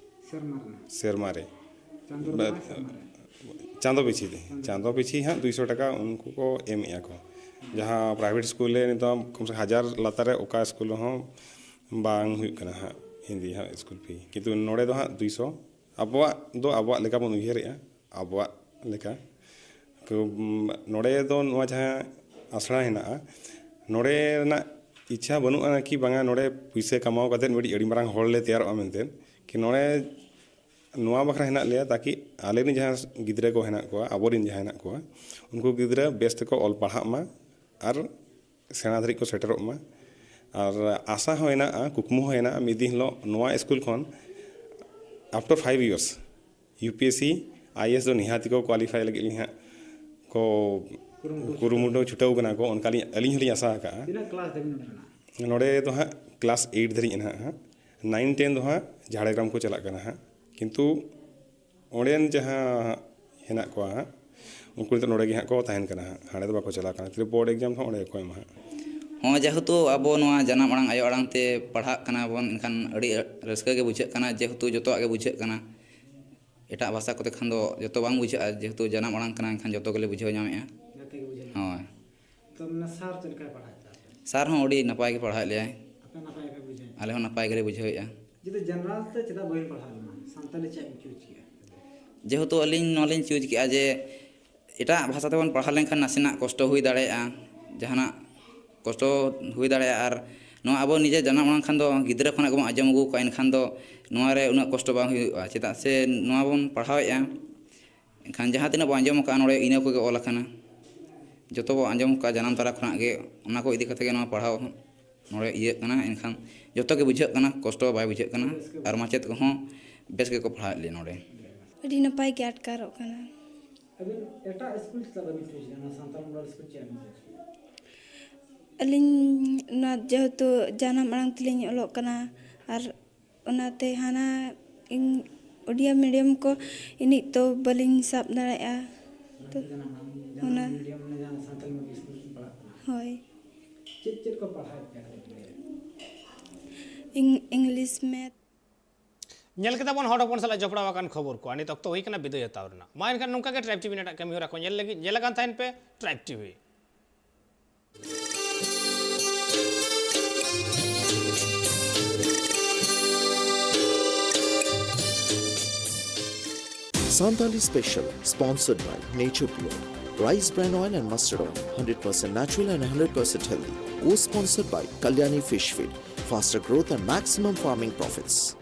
ᱥᱮᱨᱢᱟ ᱨᱮ? ᱥᱮᱨᱢᱟ ᱨᱮ᱾ ᱪᱟᱸᱫᱚ ᱨᱮ ᱵᱟ-, ᱵᱟᱝ, ᱥᱮᱨᱢᱟ ᱨᱮ? ᱪᱟᱸᱫᱚ ᱯᱤᱪᱷᱤ ᱛᱮ, ᱪᱟᱸᱫᱚ ᱯᱤᱪᱷᱤ ᱦᱟᱸᱜ ᱫᱩᱭᱥᱚ ᱴᱟᱠᱟ ᱩᱱᱠᱩ ᱠᱚ ᱮᱢᱮᱜᱼᱟ ᱠᱚ᱾ ᱡᱟᱦᱟᱸ ᱯᱨᱟᱭᱵᱷᱮᱴ ᱥᱠᱩᱞ ᱨᱮ ᱱᱤᱛᱚᱜ ᱠᱚᱢ ᱥᱮ ᱦᱟᱡᱟᱨ ᱞᱟᱛᱟᱨ ᱨᱮ ᱚᱠᱟ ᱥᱠᱩᱞ ᱦᱚᱸ ᱵᱟᱝ ᱦᱩᱭᱩᱜ ᱠᱟᱱᱟ ᱦᱟᱸᱜ ᱦᱤᱱᱫᱤ ᱦᱟᱸᱜ ᱥᱠᱩᱞ ᱯᱷᱤ, ᱠᱤᱱᱛᱩ ᱱᱚᱰᱮ ᱫᱚ ᱦᱟᱸᱜ ᱫᱩᱭᱥᱚ᱾ ᱟᱵᱚᱣᱟᱜ ᱫᱚ ᱟᱵᱚᱣᱟᱜ ᱞᱮᱠᱟ ᱵᱚᱱ ᱩᱭᱦᱟᱹᱨᱮᱜᱼᱟ, ᱟᱵᱚᱣᱟᱜ ᱞᱮᱠᱟ᱾ ᱠᱚ, ᱩᱢ, ᱱᱚᱰᱮ ᱫᱚ ᱱᱚᱣᱟ ᱡᱟᱦᱟᱸ ᱟᱥᱲᱟ ᱦᱮᱱᱟᱜᱼᱟ, ᱱᱚᱰᱮ ᱨᱮᱱᱟᱜ ᱤᱪᱪᱷᱟ ᱵᱟᱹᱱᱩᱜᱼᱟ ᱠᱤ ᱵᱟᱝᱟ ᱱᱚᱰᱮ ᱯᱩᱭᱥᱟᱹ ᱠᱟᱢᱟᱣ ᱠᱟᱛᱮᱫ ᱢᱤᱫᱴᱤᱡ ᱟᱹᱰᱤ ᱢᱟᱨᱟᱝ ᱦᱚᱲ ᱞᱮ ᱛᱮᱭᱟᱨᱚᱜᱼᱟ ᱢᱮᱱᱛᱮ, ᱠᱤ ᱱᱚᱰᱮ ᱱᱚᱣᱟ ᱵᱟᱠᱷᱨᱟ ᱦᱮᱱᱟᱜ ᱞᱮᱭᱟ ᱛᱟᱠᱤ ᱟᱞᱮᱨᱮᱱ ᱡᱟᱦᱟᱸ ᱜᱤᱫᱽᱨᱟᱹ ᱠᱚ ᱦᱮᱱᱟᱜ ᱠᱚᱣᱟ, ᱟᱵᱚᱨᱮᱱ ᱡᱟᱦᱟᱸ ᱦᱮᱱᱟᱜ ᱠᱚᱣᱟ, ᱩᱱᱠᱩ ᱜᱤᱫᱽᱨᱟᱹ ᱵᱮᱥ ᱛᱮᱠᱚ ᱚᱞ ᱯᱟᱲᱦᱟᱜ ᱢᱟ ᱟᱨ ᱥᱮᱬᱟ ᱫᱷᱟᱹᱨᱤᱡ ᱠᱚ ᱥᱮᱴᱮᱨᱚᱜ ᱢᱟ᱾ ᱟᱨ ᱟᱥᱟ ᱦᱚᱸ ᱦᱮᱱᱟᱜᱼᱟ, ᱠᱩᱠᱢᱩ ᱦᱚᱸ ᱦᱮᱱᱟᱜᱼᱟ, ᱢᱤᱫ ᱫᱤᱱ ᱦᱤᱞᱳᱜ ᱱᱚᱣᱟ ᱥᱠᱩᱞ ᱠᱷᱚᱱ after five years UPSC IAS ᱫᱚ ᱱᱤᱦᱟᱹᱛ ᱜᱮᱠᱚ qualify ᱞᱟᱹᱜᱤᱫ ᱞᱤᱧ ᱦᱟᱸᱜ ᱠᱚ ᱠᱩᱨᱩᱢᱩᱴᱩ ᱠᱩᱨᱩᱢᱩᱴᱩ ᱪᱷᱩᱴᱟᱹᱣ ᱠᱟᱱᱟ ᱠᱚ, ᱚᱱᱠᱟᱞᱤᱧ, ᱟᱹᱞᱤᱧ ᱦᱚᱸᱞᱤᱧ ᱟᱥᱟ ᱟᱠᱟᱜᱼᱟ᱾ ᱛᱤᱱᱟᱹᱜ ᱠᱞᱟᱥ ᱫᱷᱟᱹᱵᱤᱡ ᱱᱚᱰᱮ ᱢᱮᱱᱟᱜᱼᱟ? ᱱᱚᱰᱮ ᱫᱚ ᱦᱟᱸᱜ ᱠᱞᱟᱥ ᱮᱭᱤᱴ ᱫᱷᱟᱹᱨᱤᱡ ᱦᱮᱱᱟᱜᱼᱟ ᱦᱟᱸᱜ᱾ ᱱᱟᱭᱤᱱ ᱴᱮᱱ ᱫᱚ ᱦᱟᱸᱜ ᱡᱷᱟᱲᱜᱨᱟᱢ ᱠᱚ ᱪᱟᱞᱟᱜ ᱠᱟᱱᱟ ᱦᱟᱸᱜ, ᱠᱤᱱᱛᱩ ᱚᱸᱰᱮᱱ ᱡᱟᱦᱟᱸ ᱦᱮᱱᱟᱜ ᱠᱚᱣᱟ ᱦᱟᱸᱜ, ᱩᱱᱠᱩ ᱱᱤᱛᱚᱜ ᱱᱚᱰᱮ ᱜᱮ ᱦᱟᱸᱜ ᱠᱚ ᱛᱟᱦᱮᱱ ᱠᱟᱱᱟ ᱦᱟᱸᱜ, ᱦᱟᱸᱰᱮ ᱫᱚ ᱵᱟᱠᱚ ᱪᱟᱞᱟᱜ ᱠᱟᱱᱟ᱾ ᱛᱤᱱᱟᱹᱜ ᱵᱳᱨᱰ ᱮᱠᱡᱟᱢ ᱦᱚᱸ ᱚᱸᱰᱮ ᱜᱮᱠᱚ ᱮᱢᱟ ᱦᱟᱸᱜ᱾ ᱦᱚᱸ, ᱡᱮᱦᱮᱛᱩ ᱟᱵᱚ ᱱᱚᱣᱟ ᱡᱟᱱᱟᱢ ᱟᱲᱟᱝ, ᱟᱭᱳ ᱟᱲᱟᱝ ᱛᱮ ᱯᱟᱲᱦᱟᱜ ᱠᱟᱱᱟ ᱵᱚᱱ, ᱮᱱᱠᱷᱟᱱ ᱟᱹᱰᱤ ᱨᱟᱹᱥᱠᱟᱹ ᱜᱮ ᱵᱩᱡᱷᱟᱹᱜ ᱠᱟᱱᱟ, ᱡᱮᱦᱮᱛᱩ ᱡᱚᱛᱚᱣᱟᱜ ᱜᱮ ᱵᱩᱡᱷᱟᱹᱜ ᱠᱟᱱᱟ᱾ ᱮᱴᱟᱜ ᱵᱷᱟᱥᱟ ᱠᱚᱛᱮ ᱠᱷᱟᱱ ᱫᱚ ᱡᱚᱛᱚ ᱵᱟᱝ ᱵᱩᱡᱷᱟᱹᱜᱼᱟ, ᱡᱮᱦᱮᱛᱩ ᱡᱟᱱᱟᱢ ᱟᱲᱟᱝ ᱠᱟᱱᱟ, ᱮᱱᱠᱷᱟᱱ ᱡᱚᱛᱚ ᱜᱮᱞᱮ ᱵᱩᱡᱷᱟᱹᱣ ᱧᱟᱢᱮᱫᱼᱟ᱾ ᱡᱚᱛᱚ ᱜᱮ ᱵᱩᱡᱷᱟᱹᱣ ᱧᱟᱢ᱾ ᱦᱳᱭ᱾ ᱛᱚ, ᱢᱟᱱᱮ, ᱥᱟᱨ ᱪᱮᱫ ᱞᱮᱠᱟᱭ ᱯᱟᱲᱦᱟᱣᱮᱫ ᱯᱮᱭᱟ ᱟᱯᱮ? ᱥᱟᱨ ᱦᱚᱸ ᱟᱹᱰᱤ ᱱᱟᱯᱟᱭ ᱜᱮ ᱯᱟᱲᱦᱟᱣᱮᱫ ᱞᱮᱭᱟᱭ᱾ ᱟᱯᱮ ᱱᱟᱯᱟᱭ ᱜᱮᱯᱮ ᱵᱩᱡᱷᱟᱹᱣᱮᱫᱼᱟ? ᱟᱞᱮ ᱦᱚᱸ ᱱᱟᱯᱟᱭ ᱜᱮᱞᱮ ᱵᱩᱡᱷᱟᱹᱣᱮᱫᱼᱟ᱾ ᱡᱩᱫᱤ ᱡᱮᱱᱟᱨᱟᱞ ᱛᱮ ᱪᱮᱫᱟᱜ ᱵᱟᱹᱵᱤᱱ ᱯᱟᱲᱦᱟᱣ ᱞᱮᱱᱟ? ᱥᱟᱱᱛᱟᱞᱤ ᱪᱮᱫ ᱮᱢ ᱪᱩᱡᱽ ᱠᱮᱜᱼᱟ? ᱡᱮᱦᱮᱛᱩ ᱟᱹᱞᱤᱧ ᱱᱚᱣᱟ ᱞᱤᱧ ᱪᱩᱡᱽ ᱠᱮᱜᱼᱟ ᱡᱮ ᱮᱴᱟᱜ ᱵᱷᱟᱥᱟ ᱛᱮᱵᱚᱱ ᱯᱟᱲᱦᱟᱣ ᱞᱮᱱᱠᱷᱟᱱ ᱱᱟᱥᱮᱱᱟᱜ ᱠᱚᱥᱴᱚ ᱦᱩᱭ ᱫᱟᱲᱮᱭᱟᱜᱼᱟ, ᱡᱟᱦᱟᱱᱟᱜ ᱠᱚᱥᱴᱚ ᱦᱩᱭ ᱫᱟᱲᱮᱭᱟᱜᱼᱟ᱾ ᱟᱨ ᱱᱚᱣᱟ ᱟᱵᱚ ᱱᱤᱡᱮ ᱡᱟᱱᱟᱢ ᱟᱲᱟᱝ ᱠᱷᱟᱱ ᱫᱚ ᱜᱤᱫᱽᱨᱟᱹ ᱠᱷᱚᱱᱟᱜ ᱜᱮᱵᱚᱱ ᱟᱸᱡᱚᱢ ᱟᱹᱜᱩ ᱠᱟᱜᱼᱟ, ᱮᱱᱠᱷᱟᱱ ᱫᱚ ᱱᱚᱣᱟ ᱨᱮ ᱩᱱᱟᱹᱜ ᱠᱚᱥᱴᱚ ᱵᱟᱝ ᱦᱩᱭᱩᱜᱼᱟ, ᱪᱮᱫᱟᱜ ᱥᱮ ᱱᱚᱣᱟ ᱵᱚᱱ ᱯᱟᱲᱦᱟᱣᱮᱫᱼᱟ᱾ ᱮᱱᱠᱷᱟᱱ ᱡᱟᱦᱟᱸ ᱛᱤᱱᱟᱹᱜ ᱵᱚᱱ ᱟᱸᱡᱚᱢ ᱟᱠᱟᱫᱼᱟ ᱱᱚᱰᱮ, ᱤᱱᱟᱹ ᱠᱚᱜᱮ ᱚᱞ ᱟᱠᱟᱱᱟ᱾ ᱡᱚᱛᱚ ᱵᱚᱱ ᱟᱸᱡᱚᱢ ᱟᱠᱟᱫᱼᱟ ᱡᱟᱱᱟᱢ ᱛᱟᱨᱟ ᱠᱷᱚᱱᱟᱜ ᱜᱮ, ᱚᱱᱟ ᱠᱚ ᱤᱫᱤ ᱠᱟᱛᱮ ᱜᱮ ᱱᱚᱣᱟ ᱯᱟᱲᱦᱟᱣ ᱱᱚᱰᱮ ᱤᱭᱟᱹᱜ ᱠᱟᱱᱟ᱾ ᱮᱱᱠᱷᱟᱱ ᱡᱚᱛᱚ ᱜᱮ ᱵᱩᱡᱷᱟᱹᱜ ᱠᱟᱱᱟ, ᱠᱚᱥᱴᱚ ᱵᱟᱭ ᱵᱩᱡᱷᱟᱹᱜ ᱠᱟᱱᱟ᱾ ᱟᱨ ᱢᱟᱪᱮᱫ ᱠᱚᱦᱚᱸ ᱵᱮᱥ ᱜᱮᱠᱚ ᱯᱟᱲᱦᱟᱣᱮᱫ ᱞᱮᱭᱟ ᱱᱚᱰᱮ᱾ ᱟᱹᱰᱤ ᱱᱟᱯᱟᱭ ᱜᱮ ᱟᱴᱠᱟᱨᱚᱜ ᱠᱟᱱᱟ᱾ ᱟᱹᱵᱤᱱ ᱮᱴᱟᱜ ᱥᱠᱩᱞ ᱪᱮᱫᱟᱜ ᱵᱟᱹᱵᱤᱱ ᱪᱩᱡᱽ ᱞᱮᱫᱟ? ᱱᱚᱣᱟ ᱥᱟᱱᱛᱟᱲ ᱢᱚᱰᱮᱞ ᱥᱠᱩᱞ ᱪᱮᱫᱟᱜ ᱵᱤᱱ ᱪᱩᱡᱽ ᱠᱮᱫᱟ? ᱟᱹᱞᱤᱧ ᱱᱚᱣᱟ ᱡᱮᱦᱮᱛᱩ ᱡᱟᱱᱟᱢ ᱟᱲᱟᱝ ᱛᱮᱞᱤᱧ ᱚᱞᱚᱜ ᱠᱟᱱᱟ, ᱟᱨ ᱚᱱᱟᱛᱮ ᱦᱟᱱᱟ ᱤᱧ ᱳᱰᱤᱭᱟ ᱢᱤᱰᱤᱭᱟᱢ ᱠᱚ ᱤᱱᱟᱹᱜ ᱛᱚ ᱵᱟᱹᱞᱤᱧ ᱥᱟᱵ ᱫᱟᱲᱮᱭᱟᱜᱼᱟ᱾ ᱛᱚ ᱡᱟᱱᱟᱢ ᱟᱲᱟᱝ, ᱡᱟᱱᱟᱢ ᱚᱱᱟ ᱢᱤᱰᱤᱭᱟᱢ ᱨᱮ ᱡᱟᱦᱟᱸ ᱥᱟᱱᱛᱟᱲᱤ ᱢᱤᱰᱤᱭᱟᱢ ᱥᱠᱩᱞ ᱨᱮ ᱯᱟᱲᱦᱟᱜ ᱠᱟᱱᱟ᱾ ᱦᱳᱭ᱾ ᱪᱮᱫ ᱪᱮᱫ ᱠᱚ ᱯᱟᱲᱦᱟᱣᱮᱫ ᱯᱮᱭᱟ ᱠᱟᱹᱴᱤᱡ ᱞᱟᱹᱭ ᱢᱮ? ᱤᱝ-, ᱤᱝᱞᱤᱥ, ᱢᱮᱛᱷ᱾ ᱧᱮᱞ ᱠᱮᱫᱟ ᱵᱚᱱ ᱦᱚᱲ ᱦᱚᱯᱚᱱ ᱥᱟᱞᱟᱜ ᱡᱚᱯᱲᱟᱣ ᱟᱠᱟᱱ ᱠᱷᱚᱵᱚᱨ ᱠᱚ᱾ ᱟᱨ ᱱᱤᱛ ᱚᱠᱛᱚ ᱦᱩᱭ ᱠᱟᱱᱟ ᱵᱤᱫᱟᱹᱭ ᱦᱟᱛᱟᱣ ᱨᱮᱱᱟᱜ᱾ ᱢᱟ ᱮᱱᱠᱷᱟᱱ ᱱᱚᱝᱠᱟ ᱜᱮ ᱴᱨᱟᱭᱤᱵᱽ ᱴᱤᱵᱷᱤ ᱨᱮᱱᱟᱜ ᱠᱟᱹᱢᱤ ᱦᱚᱨᱟ ᱠᱚ ᱧᱮᱞ ᱞᱟᱹᱜᱤᱫ ᱧᱮᱞ ᱟᱠᱟᱱ ᱛᱟᱦᱮᱱ ᱯᱮ tribe TV. Santali Special, sponsored by Nature Pure. Rice bran oil and mustard oil, hundred percent natural and hundred percent healthy. Co-sponsored by Kalyani Fish Feed, faster growth and maximum farming profits.